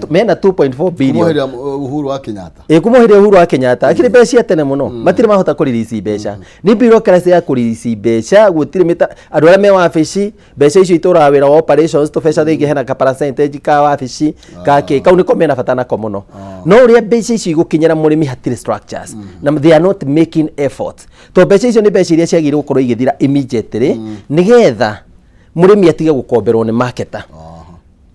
Mena 2.4 billion. Kuma hĩndĩ ya Uhuru wa Kenyatta. Ĩ, kuma hĩndĩ ya Uhuru wa Kenyatta. Akĩrĩ mbeca cia tene mũno, matirĩ mahota kũririci mbeca, nĩ bureaucracy ya kũririci mbeca. Gũtirĩ mĩta andũ arĩa me wabici, mbeca icio itũraga wĩra wa operations, tũbeca rĩngĩ hena ka percentage ka wabici kake kau nĩko mena bata nako mũno, no ũrĩa mbeca icio igũkinyĩra mũrĩmi hatirĩ structures na they are not making effort, to mbeca icio nĩ mbeca iria ciagĩrĩirwo gũkorwo igĩthira immediately nĩgetha mũrĩmi atige gũkomberwo nĩ marketer.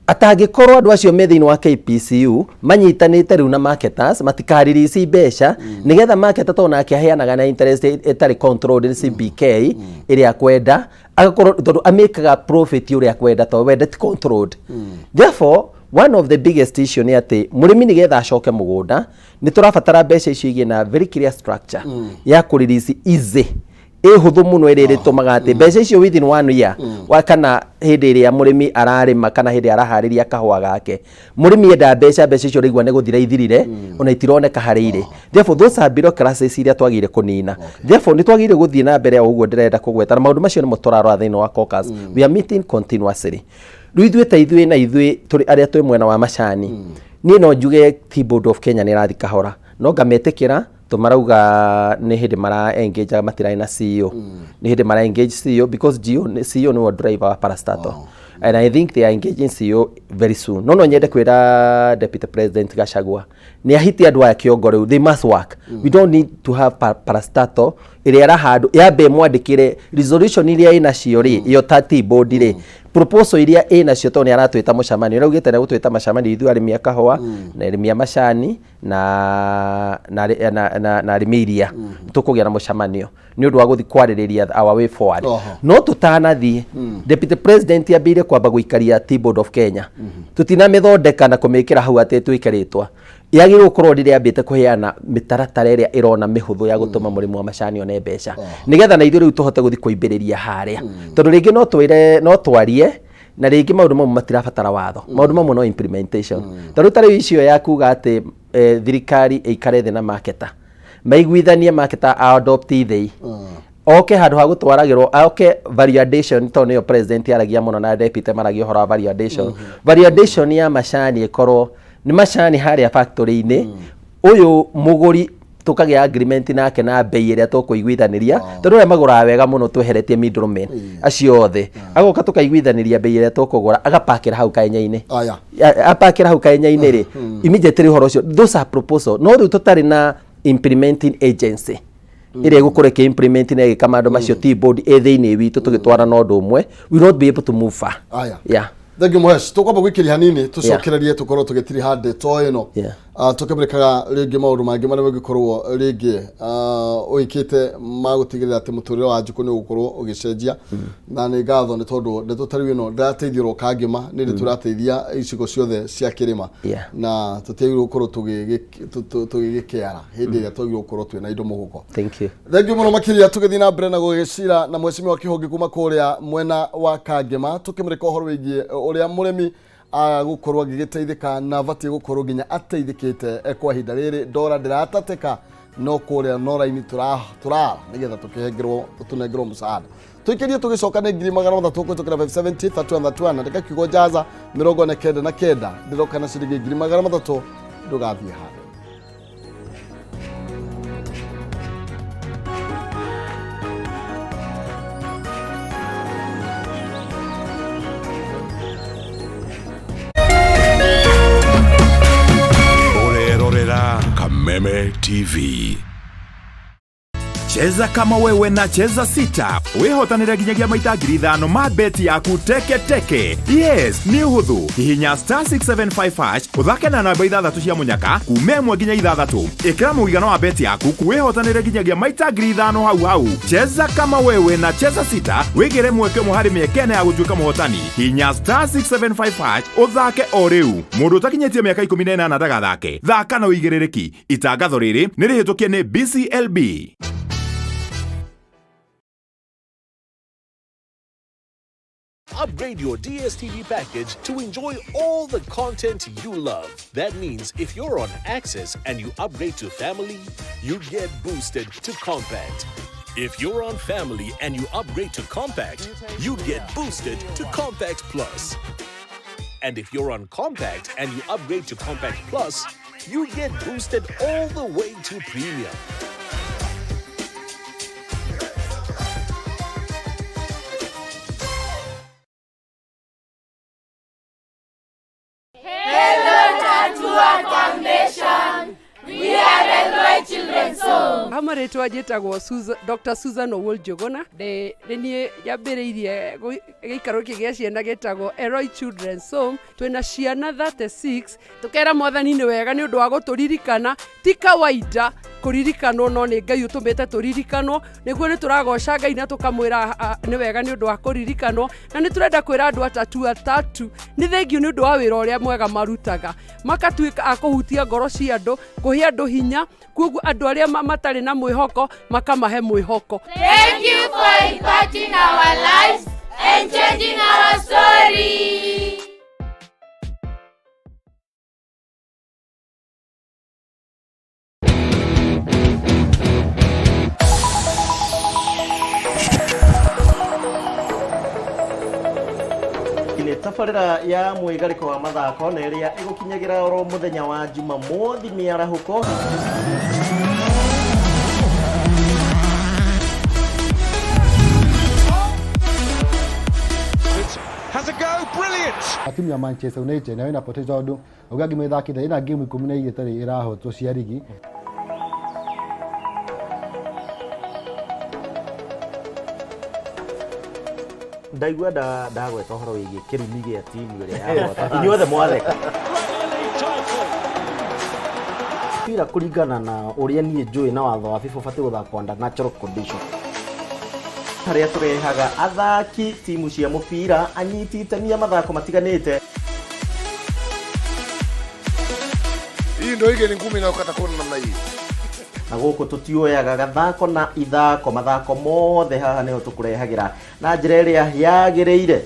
Atangĩkorwo andũ acio me thĩinĩ wa KPCU manyitanĩte rĩu na marketers matikaririci mbeca, nĩgetha marketer tondũ nake aheanaga na interest ĩtarĩ controlled nĩ CBK ĩrĩa akwenda, agakorwo tondũ amĩkaga profit ũrĩa akwenda, tondũ wende ti controlled. Therefore one of the biggest issue nĩ atĩ mũrĩmi nĩgetha acoke mũgũnda nĩ tũrabatara mbeca icio igĩe na very clear structure ya kũrelease easy, ĩ hũthũ mũno, ĩrĩa ĩrĩtũmaga atĩ mbeca icio within one year wa kana hĩndĩ ĩrĩa mũrĩmi ararĩma kana hĩndĩ araharĩria kahũa gake, mũrĩmi enda mbeca, mbeca icio ũraigua nĩ gũthira ithirire, ona itironeka harĩa irĩ. Therefore those are bureaucracies iria twagĩrĩire kũnina. Therefore nĩ twagĩrĩire gũthiĩ na mbere o ũguo ndĩrenda kũgweta, na maũndũ macio nĩmo tũrarora thĩinĩ wa caucus. We are meeting continuously. Rĩu ithuĩ ta ithuĩ na ithuĩ tũrĩ arĩa twĩ mwena wa macani, niĩ no njuge Tea Board of Kenya nĩ ĩrathiĩ kahora, no ngametĩkĩra to marauga nĩ hĩndĩ mara engage, matirarĩ na CEO, nĩ hĩndĩ mara engage CEO because GO, CEO nĩwe driver wa parastatal, and I think they are engaging CEO very soon. No nyende kwĩra Deputy President Gachagua nĩ ahitie andũ aya kĩongo rĩu, they must work. We don't need to have parastatal ĩrĩa ĩrahandũ yambe mwandĩkĩre resolution iria ĩnacio rĩ, ĩyo ta Tea Board rĩ, proposal iria ĩnacio, tondũ nĩ aratwĩta mũcemanio, nĩaugĩte nĩ gũtwĩta macemanio ithuĩ arĩmi a kahũa na arĩmi a macani na arĩmi iria, tũkũgĩa na mũcemanio nĩ ũndũ wa gũthiĩ kwarĩrĩria our way forward. No tũtanathiĩ, Deputy President ambĩire kwamba gũikaria Tea Board of Kenya, tũtinamĩthondeka na kũmĩkĩra hau atĩ twĩke rĩtwa, yagĩrĩirwo gũkorwo rĩrĩa ambĩte kũheana mĩtaratara ĩrĩa ĩrona mĩhũthũ ya gũtũma mũrĩmi wa macani one mbeca, nĩgetha na ithuĩ rĩu tũhote gũthiĩ kũimbĩrĩria harĩa, tondũ rĩngĩ no twĩre no twarie na rĩngĩ maũndũ mamwe matirabatara watho, maũndũ mamwe no implementation. Tondũ ta rĩu icio ya kuga atĩ thirikari ĩikare thĩ na marketer maiguithanie, marketer adopt ithei oke handũ ha gũtwaragĩrwo oke value addition, tondũ nĩyo president aragia mũno na deputy maragia ũhoro wa value addition. Value addition ya macani ĩkorwo nĩ macani harĩa factory-inĩ, ũyũ mũgũri tũkagĩa agreement nake na bei ĩrĩa tũkũiguithanĩria, tondũ ũrĩa magũraga wega mũno tweheretie middlemen acio othe, agoka tũkaiguithanĩria bei ĩrĩa tũkũgũra, agapakĩra hau kaenya-inĩ. Apakĩra hau kaenya-inĩ rĩ, immediately ũhoro ũcio, those are proposal, no rĩu tũtarĩ na implementing agency ĩrĩa ĩgũkorwo ĩkĩ implement na ĩgĩka maũndũ macio. Tea Board ĩ thĩinĩ witũ tũgĩtwarana ũndũ ũmwe, we will not be able to move far. Yeah. Thank you, Mũhesh. Tũkwamba gwĩkĩria hanini, tũcokererie tũkorwo tũgĩtiriha ndeto ĩno. Tũkĩmũrĩkaga rĩngĩ maũndũ mangĩ marĩa ũngĩkorwo rĩngĩ ũĩkĩte ma gũtigĩrĩra atĩ mũtũrĩre wa Njukũ nĩ ũgũkorwo ũgĩcenjia. Na nĩ ngatho nĩ tondũ ndeto ta rĩu ĩno ndĩrateithia oro Kangema, nĩ ndĩ tũrateithia icigo ciothe cia kĩrĩma. Na tũtiagĩrĩirwo gũkorwo tũgĩgĩkĩara hĩndĩ ĩrĩa twagĩrĩirwo gũkorwo twĩna indo mũhuko. Thank you. Thengiũ mũno makĩria. Tũgĩthiĩ na mbere na gũgĩcira na mheshimiwa Kĩhũngĩ kuma kũrĩa mwena wa Kangema, tũkĩmũrĩka ũhoro wĩgiĩ ũrĩa mũrĩmi agũkorwo agĩgĩteithĩka na abatiĩ gũkorwo nginya ateithĩkĩte kwa ihinda rĩrĩ. Ndora ndĩratatĩka no kũrĩa nora-inĩ tũrara nĩgetha tũkĩhengerwo tũnengerwo msaada tũikĩrie. Tũgĩcoka nĩ 300,000 kũhĩtũkĩra 570 31 31. Andĩka kiugo jaza 49. Ndĩroka na ciringi 300,000. Ndũgathiĩ handũ. Ũrerorera Kameme TV. Cheza kama wewe na Cheza Sita wĩhotanĩre nginyagia maita 5,000 ma beti yaku teke teke. Yes, nĩ ũhũthũ. Hihinya star 675 hash, ũthake na namba ithathatũ cia mũnyaka kuma 1 nginya 6. Ĩkĩra mũigana wa beti yaku, wĩhotanĩre nginyagia maita 5,000 hau hau. Cheza kama wewe na Cheza Sita, wĩgĩre mweke ũmwe harĩ mĩeke 4 ya gũtuĩka mũhotani. Hihinya star 675 hash ũthake o rĩu. Mũndũ ũtakinyĩtie mĩaka 18 ndagathake. Thaka na ũigĩrĩrĩki. Itangatho rĩrĩ nĩ rĩhĩtũkie nĩ BCLB. Upgrade your DSTV package to enjoy all the content you love. That means if you're on Access and you upgrade to Family, you get boosted to Compact. If you're on Family and you upgrade to Compact, you get boosted to Compact Plus. And if you're on Compact and you upgrade to Compact Plus, you get boosted all the way to Premium. Hello, Tatua Foundation. We are Elroy Children's Home. Ha marĩtwa njĩtagwo Dr. Susan Owuor Njũgũna. Nĩ niĩ nyambĩrĩirie gĩikaro gĩkĩ gĩa ciana gĩtagwo Elroy Children's Home. Twĩna ciana 36. Tũkera Mwathani nĩ wega nĩ ũndũ wa gũtũririkana. Ti kawaida kũririkanwo, no nĩ Ngai ũtũmĩte tũririkanwo. Nĩguo nĩ tũragoca Ngai na tũkamwĩra nĩ wega nĩ ũndũ wa kũririkanwo. Na nĩ tũrenda kwĩra andũ atatu atatu nĩ thengiũ nĩ ũndũ wa wĩra ũrĩa mwega marutaga, makatuĩka a kũhutia ngoro cia andũ, kũhe andũ hinya, koguo andũ arĩa matarĩ na mwĩhoko makamahe mwĩhoko. Thank you for impacting our lives and changing our story. Nĩ tabarĩra ya mwĩgarĩko wa mathako na ĩrĩa ĩgũkinyagĩra oro mũthenya wa Jumamothi mĩarahũko. Has a go, brilliant! Timu ya Manchester United nayo inapoteza tondũ uga ngima ĩthakĩte ĩna game 12 ĩtarĩ ĩrahotwo cia rigi. Ndaigua ndagweta ũhoro wĩgiĩ kĩrumi gĩa timu ĩrĩa yahota, inyuothe mwatheka. Mpira kũringana na ũrĩa niĩ njũĩ na watho wa FIFA ũbatiĩ gũthakwo under natural condition, harĩa tũrehaga athaki timu cia mũbira, anyiti itemi a mathako matiganĩte. Hii ndio ile ni ngumi inayokata kona namna hii. Na gũkũ tũtioyaga gathako na ithako, mathako mothe haha nĩho tũkũrehagĩra na njĩra ĩrĩa yagĩrĩire.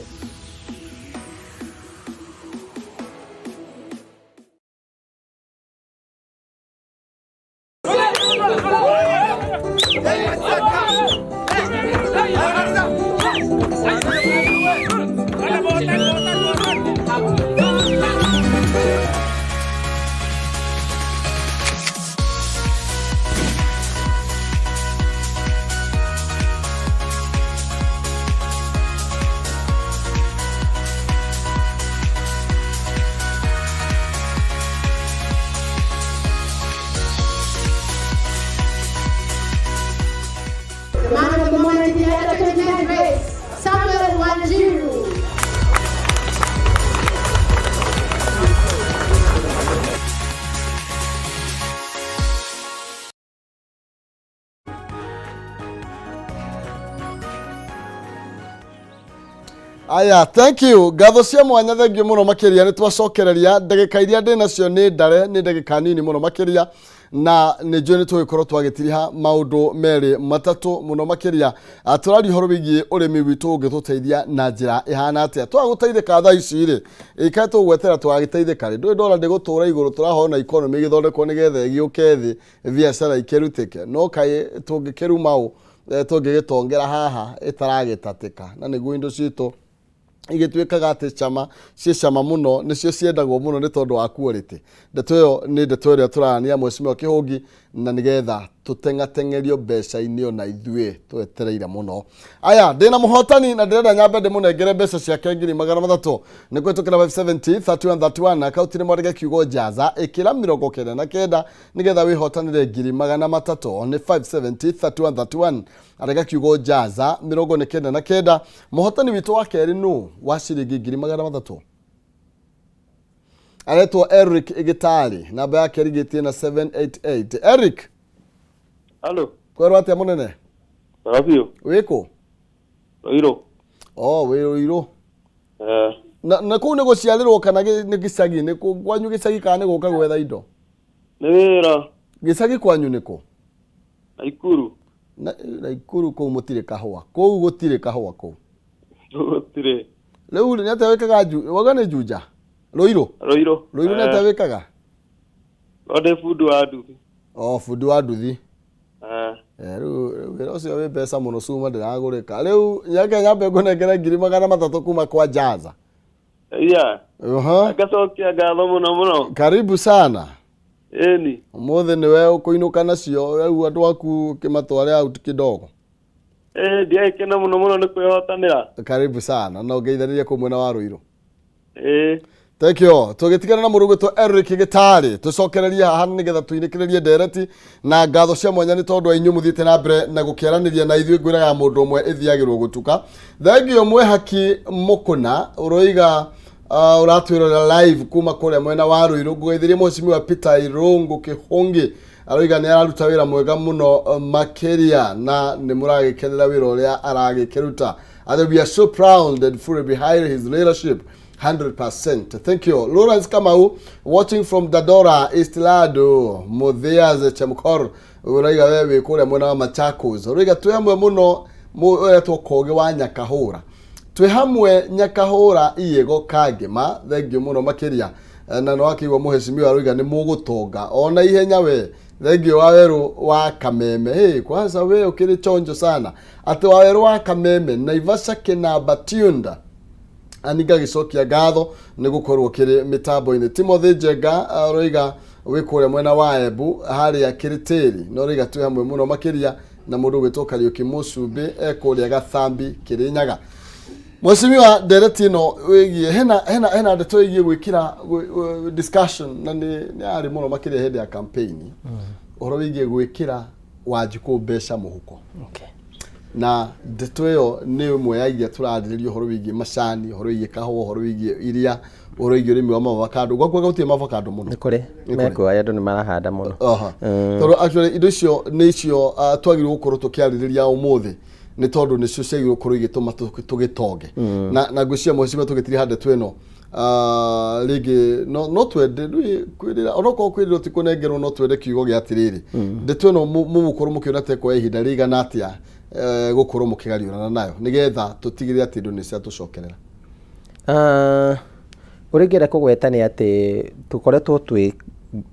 Aya, thank you. Ngatho cia mwanya, thengiũ mũno makĩria. Nĩ twacokereria ndagĩka iria ndĩ nacio nĩ ndare, nĩ ndagĩka nini mũno makĩria, na nĩ njũĩ nĩ tũgĩkorwo twagĩtiriha maũndũ merĩ matatũ mũno makĩria. Tũraria ũhoro wĩgiĩ ũrĩmi witũ ũngĩtũteithia na njĩra ĩhana atĩa. Twaga gũteithĩka thaa ici rĩ, ĩkae tũgweterera tũgagĩteithĩka rĩ? Ndũĩ ndora ndĩgũtũra igũrũ, tũrahona economy ĩgĩthondekwo nĩgetha ĩgĩũke thĩ, biacara ikĩrutĩke, no kaĩ tũngĩkĩruma ũ, tũngĩgĩtongera haha ĩtaragĩtatĩka, na nĩguo indo citũ igĩtuĩkaga atĩ cama ciĩ cama mũno, nĩcio ciendagwo mũno nĩ tondũ wa quality. Ndeto ĩyo nĩ ndeto ĩrĩa tũrarania Mheshimiwa Kĩhũngi, na nĩgetha tũteng'ateng'erio mbeca-inĩ ona ithuĩ twetereire mũno. Aya, ndĩna mũhotani na ndĩrenda nyambe ndĩmũnengere mbeca ciake 300,000 nĩ kũhĩtũkĩra 570 31 31 akaunti-inĩ. Mwandĩke kiugo jaza, ĩkĩra 99 nĩgetha wĩhotanĩre 300,000. Nĩ 570 31 31, andĩka kiugo jaza 99. Mũhotani witũ wa kerĩ nũ wa ciringi 300,000? Aretwo Eric Gĩtarĩ, namba yake ĩrigĩtie na 788. Eric. Halo. Kwerwo atĩa mũnene? Wega biũ. Wĩkũ? Ruiru. Oh, wĩ Ruiru. Eh. Na kũu nĩ gũciarĩrwo kana nĩ gĩcagi? Nĩ kwanyu gĩcagi kana nĩ gũka gwetha indo? Nĩ wĩra. Gĩcagi kwanyu nĩ kũ? Naikuru. Naikuru kũu mũtirĩ kahũa? Kũu gũtirĩ kahũa kũu? Gũtirĩ. Rĩu rĩ, nĩ atĩa wĩkaga wauga nĩ Juja? Ruiru? Ruiru. Ruiru nĩ atĩa wĩkaga? No ndĩ bundi wa nduthi. Oh, bundi wa nduthi. Eh. Rĩu wĩra ũcio wĩ mbeca mũno, cuma ndĩragũrĩka. Rĩu nyake nyambe ngũnengere 300,000 kuma kwa Jaza. Iya. Aha. Ngacokia ngatho mũno mũno. Karibu sana. Ĩni. Ũmũthĩ nĩwe ũkũinũka nacio, rĩu andũ aku kĩmatware out kidogo. Eh, ndiagĩkena mũno mũno nĩ kwĩhotanĩra. Karibu sana, na ũngeithanĩrie kũu mwena wa Ruiru. Ĩĩ. Thank you. Tũgĩtigana na mũndũ ũgwĩtwo Eric Gĩtarĩ, tũcokererie haha nĩgetha tũinĩkĩrĩrie ndereti na ngatho cia mwanya nĩ tondũ inyuĩ mũthiĩte na mbere na gũkĩaranĩria na ithuĩ. Ngwĩraga mũndũ ũmwe ĩthiagĩrwo gũtuka. Thengiũ Mwehaki Mũkũna, ũroiga ũratwĩrorera live kuma kũrĩa mwena wa Ruiru. Ngũgeithĩrie Mheshimiwa Peter Irũngũ Kĩhũngĩ, aroiga nĩ araruta wĩra mwega mũno makĩria na nĩ mũragĩkenera wĩra ũrĩa aragĩkĩruta. And we are so proud and fully behind his leadership 100%. Thank you. Lawrence Kamau watching from Dandora, East Lado, Muthias Chemkor. Ũraiga we wĩ kũrĩa mwena wa Machakos. Ũraiga twĩ hamwe mũno, ũretwo Kogi wa Nyakahũra. Twĩ hamwe Nyakahũra Iĩgo Kangema, thengiũ mũno makĩria. Na nĩ wakĩigua mũhecimiwa arauga nĩ mũgũtonga ona ihenya we. Thengiũ wa werũ wa Kameme. Hey, kwanza we ũkĩrĩ chonjo sana. Atĩ wa werũ wa Kameme, Naivasha Kĩnamba Tunda. Ani ngagĩcokia ngatho nĩ gũkorwo kĩrĩ mĩtambo-inĩ. Timothy Njenga aroiga wĩ kũrĩa mwena wa Embu harĩa Kĩrĩtĩri, na ũroiga twĩ hamwe mũno makĩria na mũndũ ũgwĩtwo Kariũki Mũcumbĩ e kũrĩa Gathambi Kĩrĩnyaga. Mheshimiwa, ndereti ĩno wĩgiĩ hena ndeto ĩgiĩ gwĩkĩra discussion na nĩ yarĩ mũno makĩria hĩndĩ ya campaign, ũhoro wĩgiĩ gwĩkĩra Wanjikũ mbeca mũhuko. Na ndeto ĩyo nĩ ĩmwe ya iria tũrarĩrĩria, ũhoro wĩgiĩ macani, ũhoro wĩgiĩ kahũa, ũhoro wĩgiĩ iria, ũhoro wĩgiĩ ũrĩmi wa mavakando. Gwakwa gũtirĩ mavakando mũno. Nĩ kũrĩ. Nĩ kũrĩ. Mekuo andũ nĩ marahanda mũno. Aha. Tondũ actually indo icio nĩ icio twagĩrĩirwo gũkorwo tũkĩarĩrĩria ũmũthĩ, nĩ tondũ nĩcio ciagĩrĩirwo gũkorwo igĩtũma tũgĩtonge. Na ngwĩciria mheshimiwa, tũgĩtiriha ndeto ĩno rĩngĩ no twende ndũĩ kwĩrĩra, onokorwo kwĩrĩrwo ti kũnengerwo, no twende kiugo gĩa atĩrĩrĩ, ndeto ĩno mũgũkorwo mũkĩona ta ĩkuoya ihinda rĩigana atĩa gũkorwo mũkĩgariũrana nayo nĩgetha tũtigĩrĩre atĩ indo nĩ ciatũcokerera? Ũrĩa ingĩenda kũgweta nĩ atĩ tũkoretwo twĩ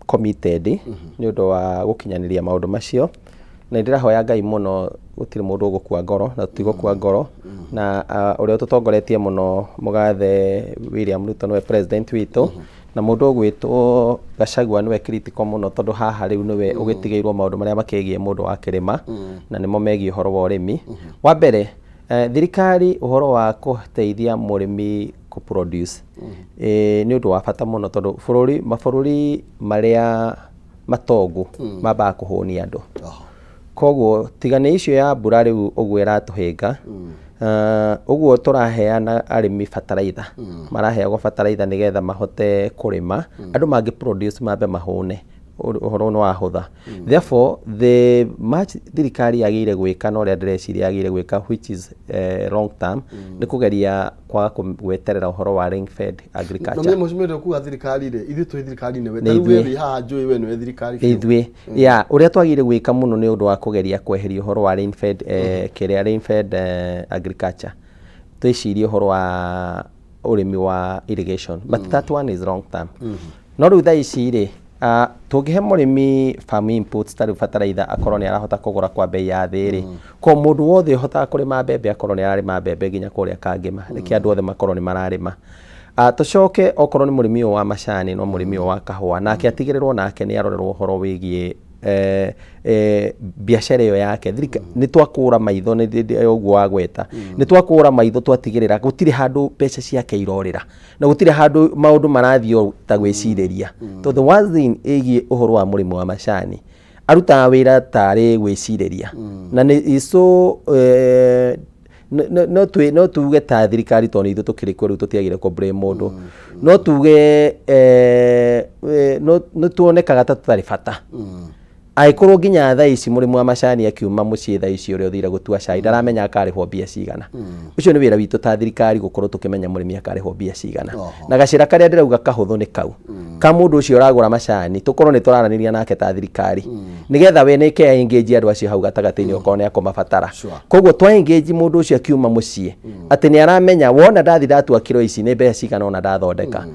committed nĩ ũndũ wa gũkinyanĩria maũndũ macio, na nĩ ndĩrahoya Ngai mũno gũtirĩ mũndũ ũgũkua ngoro na tũtigũkua ngoro, na ũrĩa ũtũtongoretie mũno, mũgathe William Ruto, nĩwe president witũ, na mũndũ ũgwĩtwo Gachagua nĩwe critical mũno, tondũ haha rĩu nĩwe ũgĩtigĩirwo maũndũ marĩa makĩgiĩ mũndũ wa kĩrĩma na nĩmo megiĩ ũhoro wa ũrĩmi. Wa mbere, thirikari ũhoro wa kũteithia mũrĩmi kũ produce nĩ ũndũ wa bata mũno, tondũ bũrũri mabũrũri marĩa matongu mambaga kũhũnia andũ. Koguo tiga nĩ icio ya mbura rĩu ũguo ĩratũhĩnga, ũguo tũraheana arĩmi bataraitha, maraheagwo bataraitha nĩgetha mahote kũrĩma. Andũ mangĩ produce mambe mahũne. Ũhoro nĩ wahũtha. Therefore, the much thirikari yagĩrĩire gwĩka na ũrĩa ndĩreciria yagĩrĩire gwĩka, which is long term, nĩ kũgeria kwaga gweterera ũhoro wa rain fed agriculture. Na mheshimiwa, ndĩ kuga thirikari rĩ, ithuĩ twĩ thirikari-inĩ we Nĩ ta rĩu we ithuĩ. wĩ haha, njũĩ we nĩwe thirikari Nĩ biũ. ithuĩ ya ũrĩa twagĩrĩire gwĩka mũno nĩ ũndũ wa kũgeria kweheria ũhoro wa rain fed, kĩrĩa rain fed agriculture, twĩcirie ũhoro wa ũrĩmi wa irrigation, but that one is long term. No rĩu thaa ici rĩ, tũngĩhe mũrĩmi farm inputs ta rĩu bataraitha, akorwo nĩ arahota kũgũra kwa bei ya thĩ rĩ, ko mũndũ wothe ũhotaga kũrĩma mbembe akorwo nĩ ararĩma mbembe nginya kũrĩa Kangema, reke andũ othe makorwo nĩ mararĩma. Tũcoke okorwo nĩ mũrĩmi ũyũ wa macani no mũrĩmi ũyũ wa kahũa nake atigĩrĩrwo nake nĩ arorerwo ũhoro wĩgiĩ biacara ĩyo yake. Nĩ twakũra maitho nĩ ũguo wagweta, nĩ twakũra maitho, twatigĩrĩra gũtirĩ handũ mbeca ciake irorĩra na gũtirĩ handũ maũndũ marathiĩ o ta gwĩcirĩria. Tondũ the worst thing ĩgiĩ ũhoro wa mũrĩmi wa macani, arutaga wĩra tarĩ gwĩcirĩria na nĩ is so no tuge ta thirikari, tondũ nĩ ithuĩ tũkĩrĩ kuo rĩu, tũtiagĩrĩire kũ blame mũndũ, no tuge no tuonekaga ta tũtarĩ bata. Angĩkorwo nginya thaa ici mũrĩmi wa macani akiuma mũciĩ thaa ici, ũrĩa ũthire gũtua cai ndaramenya akarĩhwo mbia cigana, ũcio nĩ wĩra witũ ta thirikari gũkorwo tũkĩmenya mũrĩmi akarĩhwo mbia cigana. Na gacĩra karĩa ndĩrauga kahũthũ nĩ kau ka mũndũ ũcio ũragũra macani, tũkorwo nĩ tũraranĩria nake ta thirikari, nĩgetha we nĩke engage andũ acio hau gatagatĩ-inĩ okorwo nĩ akũmabatara. Koguo twa engage mũndũ ũcio akiuma mũciĩ atĩ nĩ aramenya wona ndathi ndatua kiro ici nĩ mbeca cigana ona ndathondeka.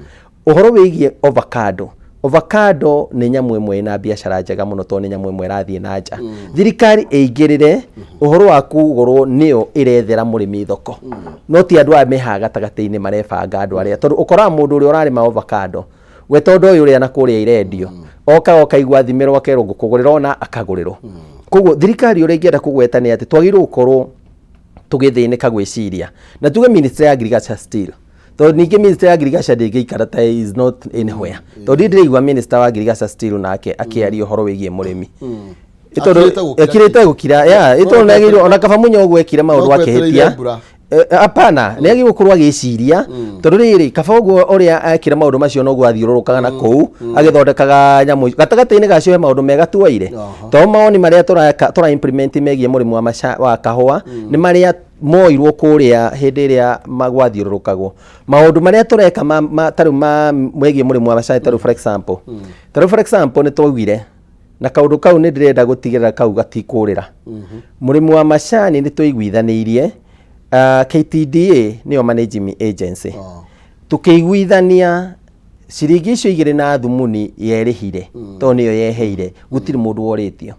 Ũhoro wĩgiĩ avocado, avocado nĩ nyamũ ĩmwe ĩna biacara njega mũno, tondũ nĩ nyamũ ĩmwe ĩrathiĩ na nja. Thirikari ĩingĩrĩre ũhoro wa kũgũrwo, nĩyo ĩrethera mũrĩmi thoko, no ti andũ aya mehaga gatagatĩ-inĩ marebanga andũ arĩa, tondũ ũkoraga mũndũ ũrĩa ũrarĩma avocado we, tondũ ũyũ ũrĩa na kũrĩa irendio oka okaigua athimĩrwo, akerwo ngũkũgũrĩra, ona akagũrĩrwo. Koguo thirikari ũrĩa ingĩenda kũgweta nĩ atĩ twagĩrĩirwo gũkorwo tũgĩthĩnĩka gwĩciria na tuge ministry ya agriculture still, tondũ ningĩ ministry ya agriculture ndĩngĩikara ta is not anywhere, tondũ ndiĩ ndĩraigua minister wa agriculture still nake akĩaria ũhoro wĩgiĩ mũrĩmi. Tondũ Akirĩte gũkira. Akirĩte gũkira ya tondũ nĩagĩrĩirwo ona kaba mũnyo ũguo ekire maũndũ No kwetereire akĩhĩtia. mbura. Hapana, nĩ agĩrĩirwo gũkorwo agĩciria, tondũ rĩrĩ kaba ũguo ũrĩa ekire maũndũ macio noguo athiũrũrũkaga na kũu agĩthondekaga nyamũ icio. Gatagatĩ-inĩ gacio he maũndũ mega tuoire, tondũ mawoni marĩa tũraka tũra implement megiĩ mũrĩmi wa kahũa nĩ marĩa moirwo kũrĩa hĩndĩ ĩrĩa gwathiũrũrũkagwo. Maũndũ marĩa tũreka ta rĩu ma megiĩ mũrĩmi wa macani, ta rĩu for example nĩ twaugire na kaũndũ kau nĩ ndĩrenda gũtigĩrĩra kau gatikũrĩra mũrĩmi wa macani. Nĩ tũiguithanĩirie, KTDA nĩyo managing agency, tukĩiguithania ciringi icio igĩrĩ na thumuni yerĩhire, tondũ nĩyo yeheire, gũtirĩ mũndũ worĩtio.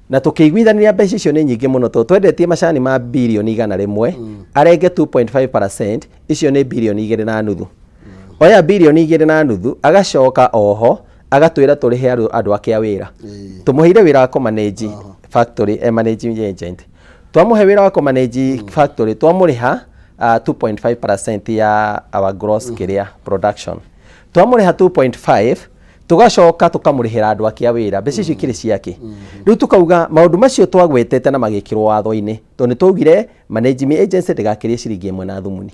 Na tũkĩiguithania mbeca icio nĩ nyingĩ mũno, tondũ twendetie macani ma birioni 100, arenge 2.5%, icio nĩ birioni 2.5. Oya birioni 2.5, agacoka oho agatwĩra tũrĩhe andũ ake a wĩra. Tũmũheire wĩra wa kũmanage factory, managing agent. Twamũhe wĩra wa kũmanage factory, twamũrĩha 2.5% ya our gross kĩrĩa production. Twamũrĩha 2.5, tugacoka tukamũrĩhĩra andũ ake a wĩra, mbeca icio ikĩrĩ ciake. Rĩu tukauga maũndũ macio twagwetete na magĩkĩrwo watho-inĩ, tondũ nĩ twaugire managing agency ndĩgakĩrie ciringi ĩmwe na thumuni.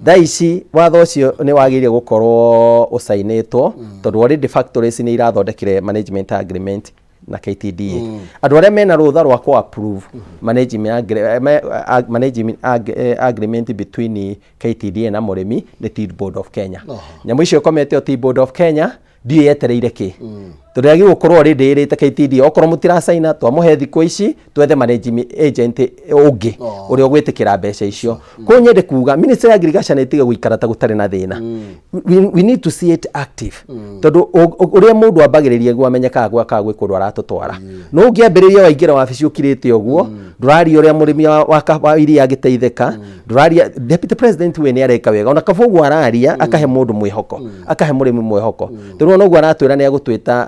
Thaa ici watho ũcio nĩ wagĩrĩire gũkorwo ũcainĩtwo, tondũ already factories nĩ irathondekire management agreement na KTDA. Andũ arĩa mena rũtha rwa kũ approve management agreement between KTDA na mũrĩmi nĩ Tea Board of Kenya. Nyamũ icio ĩkomete o Tea Board of Kenya, ndiũĩ yetereire kĩ, tondũ yagĩrĩirwo gũkorwo already ĩrĩte KTDA okorwo mũtiracaina, twamũhe thikũ ici twethe managing agent ũngĩ ũrĩa ũgwĩtĩkĩra mbeca icio. Koguo nyende kuga ministry ya agriculture nĩ ĩtige gũikara ta gũtarĩ na thĩna. We need to see it active, tondũ ũrĩa mũndũ ambagĩrĩria guo amenyekaga gwakaga gwĩ kũndũ aratũtwara. No ũngĩambĩrĩria waingĩra wabici ũkirĩte ũguo, ndũraria ũrĩa mũrĩmi wa iria angĩteithĩka, ndũraria. Deputy president we nĩ areka wega, ona kaba ũguo araria akahe mũndũ mwĩhoko, akahe mũrĩmi mwĩhoko, tondũ ona ũguo aratwĩra nĩ agũtwĩta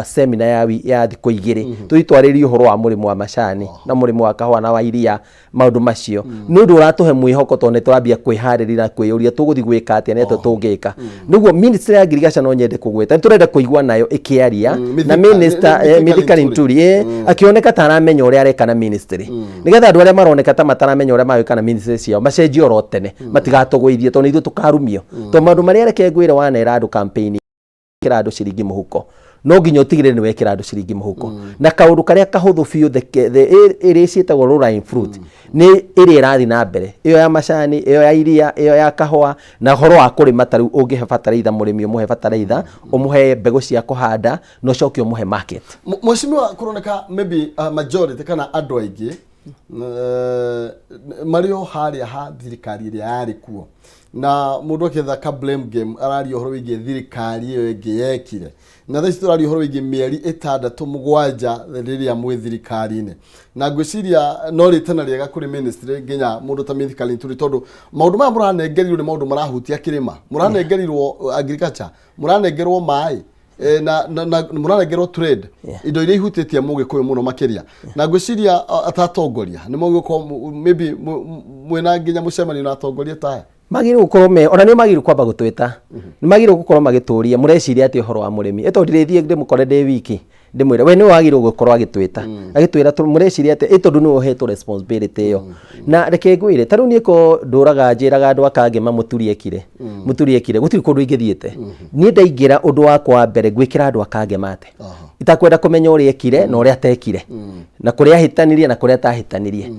seminar ya thikũ 2, tũthiĩ twarĩrie ũhoro wa mũrĩmi wa macani na mũrĩmi wa kahũa na wa iria. Maũndũ macio nĩ ũndũ ũratũhe mwĩhoko, tondũ nĩ tũrambia kwĩharĩria na kwĩyũria tũgũthiĩ gwĩka atĩa, nĩ atĩa tũngĩka. Nĩguo ministry ya agriculture no nyende kũgweta, nĩ tũrenda kũigua nayo ĩkĩaria na Mithika- minister Mithika Mithika Linturi. Linturi, akĩoneka ta aramenya ũrĩa areka na ministry, nĩgetha andũ arĩa maroneka ta mataramenya ũrĩa magwĩka na ministry ciao macenjie oro tene, matigatũgũithie, tondũ ithuĩ tũkarumio. Tondũ maũndũ marĩa, reke ngwĩre, wanera andũ campaign, kĩra andũ ciringi mũhuko, No nginya ũtigĩrĩre nĩ wekĩra andũ ciringi mũhuko. Na kaũndũ karĩa kahũthũ biũ the ĩrĩa ciĩtagwo low lying fruit nĩ ĩrĩa ĩrathiĩ na mbere, ĩyo ya macani, ĩyo ya iria, ĩyo ya kahũa, na ũhoro wa kũrĩma. Ta rĩu ũngĩhe bataraitha mũrĩmi, ũmũhe bataraitha, ũmũhe mbegũ cia kũhanda, na ũcoke ũmũhe market. Mheshimiwa, kũroneka maybe majority kana andũ aingĩ marĩ o harĩa ha thirikari ĩrĩa yarĩ kuo, na mũndũ akĩetha ka blame game araria ũhoro wĩgiĩ thirikari ĩyo ĩngĩ yekire, na thaa ici tũraria ũhoro wĩgiĩ mĩeri 6 7 rĩrĩa mwĩ thirikari-inĩ, na ngwĩciria no rĩtana rĩega kũrĩ ministry nginya mũndũ ta Mithika Linturi, tondũ maũndũ maya mũranengerirwo nĩ maũndũ marahutia kĩrĩma, mũranengerirwo agriculture, mũranengerwo maĩ, na mũranengerwo trade, indo iria ihutĩtie mũgĩkũyũ mũno makĩria, na ngwĩciria atatongoria nĩ mũgũkorwo maybe mwĩna nginya mũcemanio na atongoria ta aya. Magĩrĩirwo gũkorwo me ona nĩo magĩrĩirwo kwamba gũtwĩta, nĩ magĩrĩirwo gũkorwo magĩtũria mũreciria atĩ ũhoro wa mũrĩmi, ĩ tondũ ndĩrĩthiĩ ndĩmũkore ndĩ wiki ndĩmwĩre we nĩwe wagĩrĩirwo gũkorwo agĩtwĩta agĩtwĩra mũreciria atĩ ĩ tondũ nĩwe ũhetwo responsibility ĩyo. Na reke ngwĩre, ta rĩu niĩ ko ndũraga njĩraga andũ akangĩma mũturi ekire, mũturi ekire, gũtirĩ kũndũ ingĩthiĩte. Niĩ ndaingĩra, ũndũ wakwa wa mbere ngwĩkĩra andũ akangĩma atĩ itakwenda kũmenya ũrĩa ekire na ũrĩa atekire na kũrĩa ahĩtanirie na kũrĩa atahĩtanirie,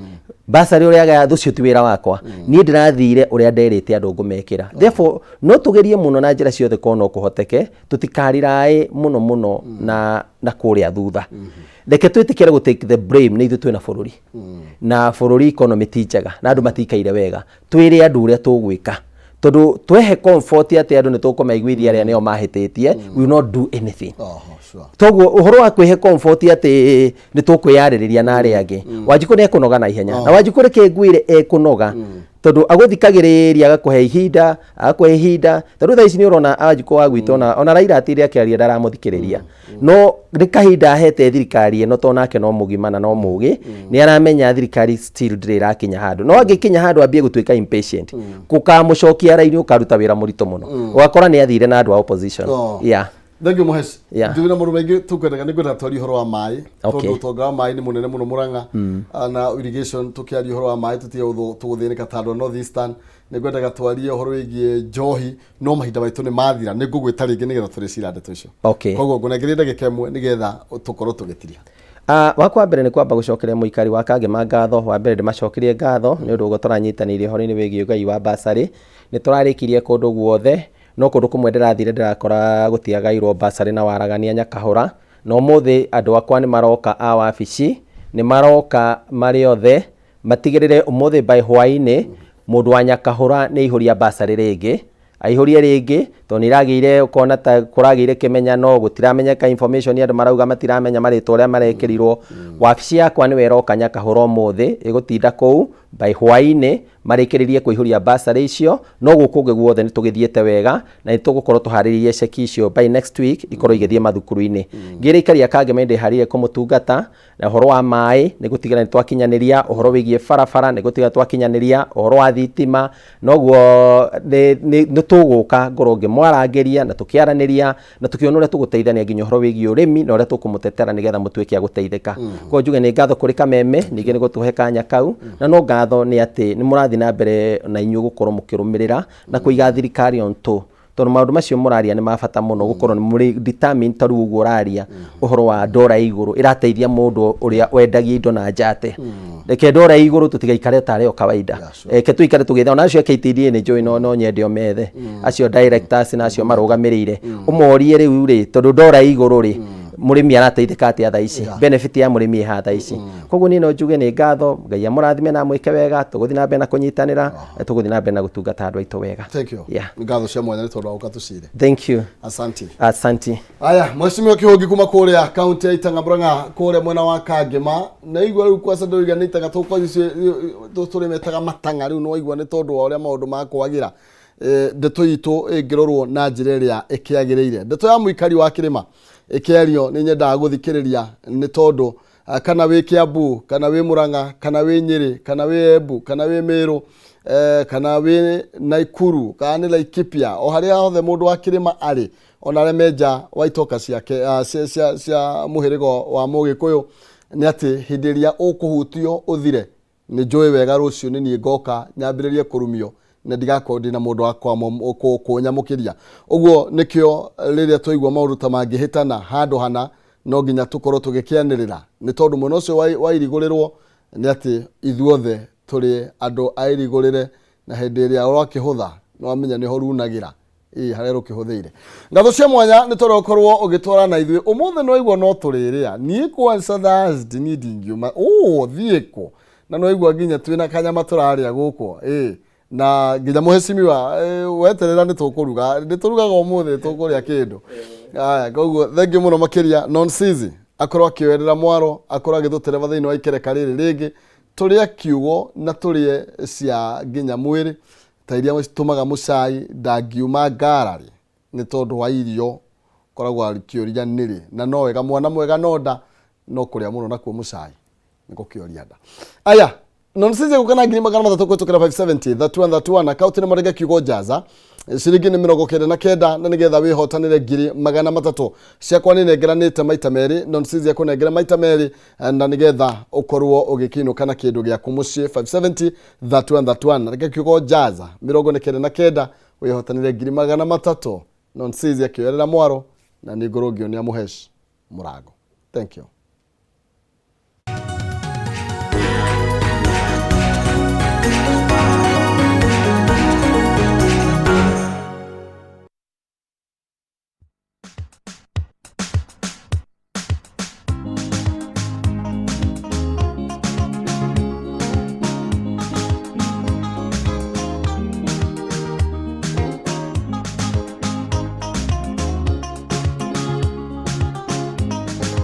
basarĩ ũrĩa agaya, ũcio ti wĩra wakwa. Niĩ ndĩrathire ũrĩa nderĩte andũ ngũmekĩra. Therefore no tũgerie mũno na njĩra ciothe korwo no kũhoteke tũtikariraĩ mũno mũno na kũrĩa thutha. Reke twĩtĩkĩre gũ take the blame, nĩ ithuĩ twĩna bũrũri, na bũrũri economy ti njega na andũ matikaire wega. Twĩre andũ ũrĩa tũgwĩka, tondũ twehe comfort atĩ andũ nĩ tũkũmaiguithia arĩa nĩo mahĩtĩtie, we will not do anything. Oho, sure. Toguo ũhoro wa kwĩhe comfort atĩ nĩ tũkwĩyarĩrĩria na arĩa angĩ, Wanjikũ nĩ ekũnoga na ihenya. Na Wanjikũ reke ngwĩre, ekũnoga tondũ agũthikagĩrĩria, agakũhe ihinda, agakũhe ihinda, tondũ thaa ici nĩ ũrona Wanjikũ wa gwitũ ona Raila atinde akĩaria ndaramũthikĩrĩria, no nĩ kahinda ahete thirikari ĩno, tondũ nake no mũgima na no mũgĩ, nĩ aramenya thirikari still ndĩrĩ ĩrakinya handũ. No angĩkinya handũ ambie gũtuĩka impatient, gũkamũcokia raini, ũkaruta wĩra mũritũ mũno, ũgakora nĩ athire na andũ a opposition. Yeah. Thank you, Mũhesh. Ndĩ na maũndũ maingĩ tũkwendaga, nĩ ngwenda twarie ũhoro wa maĩ, tondũ ũtonga wa maĩ nĩ mũnene mũno Mũrang'a na irrigation. Tũkĩaria ũhoro wa maĩ tũtige tũgũthĩnĩka ta andũ a North Eastern. Nĩ ngwendaga twarie ũhoro wĩgiĩ njohi, no mahinda maitũ nĩ mathira. Nĩ ngũgwĩta rĩngĩ nĩgetha tũrĩcira ndeto icio. Koguo ngũnengerie ndagĩka 1 nĩgetha tũkorwo tũgĩtiria. Wakwa mbere nĩ kwamba gũcokeria mũikari wa Kangema ngatho. Wa mbere ndĩmacokerie ngatho nĩ ũndũ ũguo tũranyitanĩire ũhoro-inĩ wĩgiĩ ũgai wa basarĩ. Nĩ tũrarĩkirie kũndũ guothe, no kũndũ kũmwe ndĩrathire ndĩrakora gũtiagairwo basarĩ na waragania Nyakahũra, na ũmũthĩ andũ akwa nĩ maroka a wabici, nĩ maroka marĩ othe matigĩrĩre ũmũthĩ by hwaĩ-inĩ mũndũ wa Nyakahũra nĩ aihũria basarĩ rĩngĩ, aihũrie rĩngĩ, tondũ nĩ iragĩire ũkona ta kũragĩire kĩmenyano, gũtiramenyeka information, andũ marauga matiramenya marĩtwa ũrĩa marekĩrirwo. Wabici yakwa nĩwe ĩroka Nyakahũra ũmũthĩ, ĩgũtinda kũu by hwaĩ-inĩ marĩkĩrĩrie kũihũria basarĩ icio. No gũkũ ũngĩ guothe nĩ tũgĩthiĩte wega na nĩ tũgũkorwo tũharĩrĩirie ceki icio by next week ikorwo igĩthiĩ mathukuru-inĩ. Ngĩrĩ ikari a Kangema, ndĩharĩrie kũmũtungata na ũhoro wa maĩ, nĩ gũtigĩra nĩ twakinyanĩria ũhoro wĩgiĩ barabara, nĩ gũtigĩra twakinyanĩria ũhoro wa thitima. Noguo nĩ tũgũka ngorwo ngĩmwarangĩria na tũkĩaranĩria na tũkĩona ũrĩa tũgũteithania nginya ũhoro wĩgiĩ ũrĩmi na ũrĩa tũkũmũtetera nĩgetha mũtuĩke a gũteithĩka. Koguo njuge nĩ ngatho kũrĩ Kameme ningĩ nĩ gũtũhe kanya kau, na no ngatho nĩ atĩ nĩ mũrathiĩ na mbere na inyuĩ gũkorwo mũkĩrũmĩrĩra na kũiga thirikari on toe, tondũ maũndũ macio mũraria nĩ ma bata mũno, gũkorwo nĩ mũrĩ determined. Ta rĩu ũguo ũraria ũhoro wa ndora igũrũ ĩrateithia mũndũ ũrĩa wendagia indo na nja atĩa. Reke ndora igũrũ tũtigaikare tarĩ o kawaida, reke tũikare tũgĩtha ona acio a KTDA nĩ njũĩ, no nyende ũmethe acio directors na acio marũgamĩrĩire, ũmorie rĩu rĩ, tondũ ndora igũrũ rĩ, mũrĩmi arateithĩka atĩa thaa ici? Benefit ya mũrĩmi ĩha thaa ici? Koguo niĩ no njuge nĩ ngatho, Ngai amũrathime na amwĩke wega. Tũgũthiĩ na mbere na kũnyitanĩra na tũgũthiĩ na mbere na gũtungata andũ aitũ wega. Thank you. Ngatho cia mwanya nĩ tondũ wa gũka tũcire. Thank you. Asante. Asante. Aya, mheshimiwa Kĩhũngi kuma kũrĩa kaunti ya Itang'a Murang'a, kũrĩa mwena wa Kangema. Na igua rĩu kwaca ndũiga nĩ Itang'a tũrĩmetaga matang'a rĩu, no igua nĩ tondũ wa ũrĩa maũndũ makwagĩra. Ndeto itũ ĩngĩrorwo na njĩra ĩrĩa ĩkĩagĩrĩire, ndeto ya mũikari wa kĩrĩma ĩkĩario nĩ nyendaga gũthikĩrĩria, nĩ tondũ kana wĩ Kiambu, kana wĩ Murang'a, kana wĩ Nyĩrĩ, kana wĩ Embu, kana wĩ Meru, kana wĩ Naikuru, kana nĩ Laikipia, o harĩa hothe mũndũ wa kĩrĩma arĩ, ona arĩa me nja wa itoka ciake cia mũhĩrĩga wa Mũgĩkũyũ, nĩ atĩ hĩndĩ ĩrĩa ũkũhutio ũthire, nĩ njũĩ wega rũciũ nĩ niĩ ngoka nyambĩrĩrie kũrumio. Na ndigakorwo ndĩna mũndũ wa kũnyamũkĩria. Ũguo nĩkĩo rĩrĩa twaigua maũndũ ta mangĩhĩtana handũ hana, no nginya tũkorwo tũgĩkĩanĩrĩra, nĩ tondũ mwena ũcio wa irigũrĩrwo nĩ atĩ ithuothe tũrĩ andũ a irigũrĩre, na hĩndĩ ĩrĩa ũrakĩhũtha nĩ wamenya nĩho runagĩra ĩĩ harĩa rũkĩhũthĩire. Ngatho cia mwanya nĩ tondũ ũkorwo ũgĩtwara na ithuĩ ũmũthĩ. Nĩ waigua no tũrĩrĩa niĩ kwanza Thursday niĩ ndingiuma ũ thiĩ kũ, na nĩ waigua nginya twĩna kanyama tũrarĩa gũkũ ĩĩ, na nginya mũhecimiwa weterera nĩ tũkũruga, nĩ tũrugaga ũmũthĩ, tũkũrĩa kĩndũ aya. Koguo thengiũ mũno makĩria. Nonsizi akorwo akĩoerera mwaro, akorwo agĩtũtereba thĩinĩ wa ikereka rĩrĩ rĩngĩ, tũrĩe kiugo na tũrĩe cia nginya mwĩrĩ ta iria citũmaga mũcai ndangiuma ngararĩ nĩ tondũ wa irio koragwo akĩũria nĩrĩ, na no wega mwana mwega no nda no kũrĩa mũno nakuo mũcai nĩ gũkĩoria nda. Aya, nonsizi gũka na 300,000 kũhĩtũkĩra 570 31 31 akaunti nĩ marenge kiugo njaza, ciringi nĩ 99, na nĩgetha wĩhotanĩre 300,000. Ciakwa nĩ nengeranĩte maita merĩ, nonsizi akũnengere maita merĩ, na nĩgetha ũkorwo ũgĩkĩinũka na kĩndũ gĩaku mũciĩ. 570 31 31, reke kiugo njaza 99, wĩhotanĩre 300,000. Nonsizi akĩoerera mwaro na nĩ ngũrũngio nĩ amũhesh mũrango. Thank you.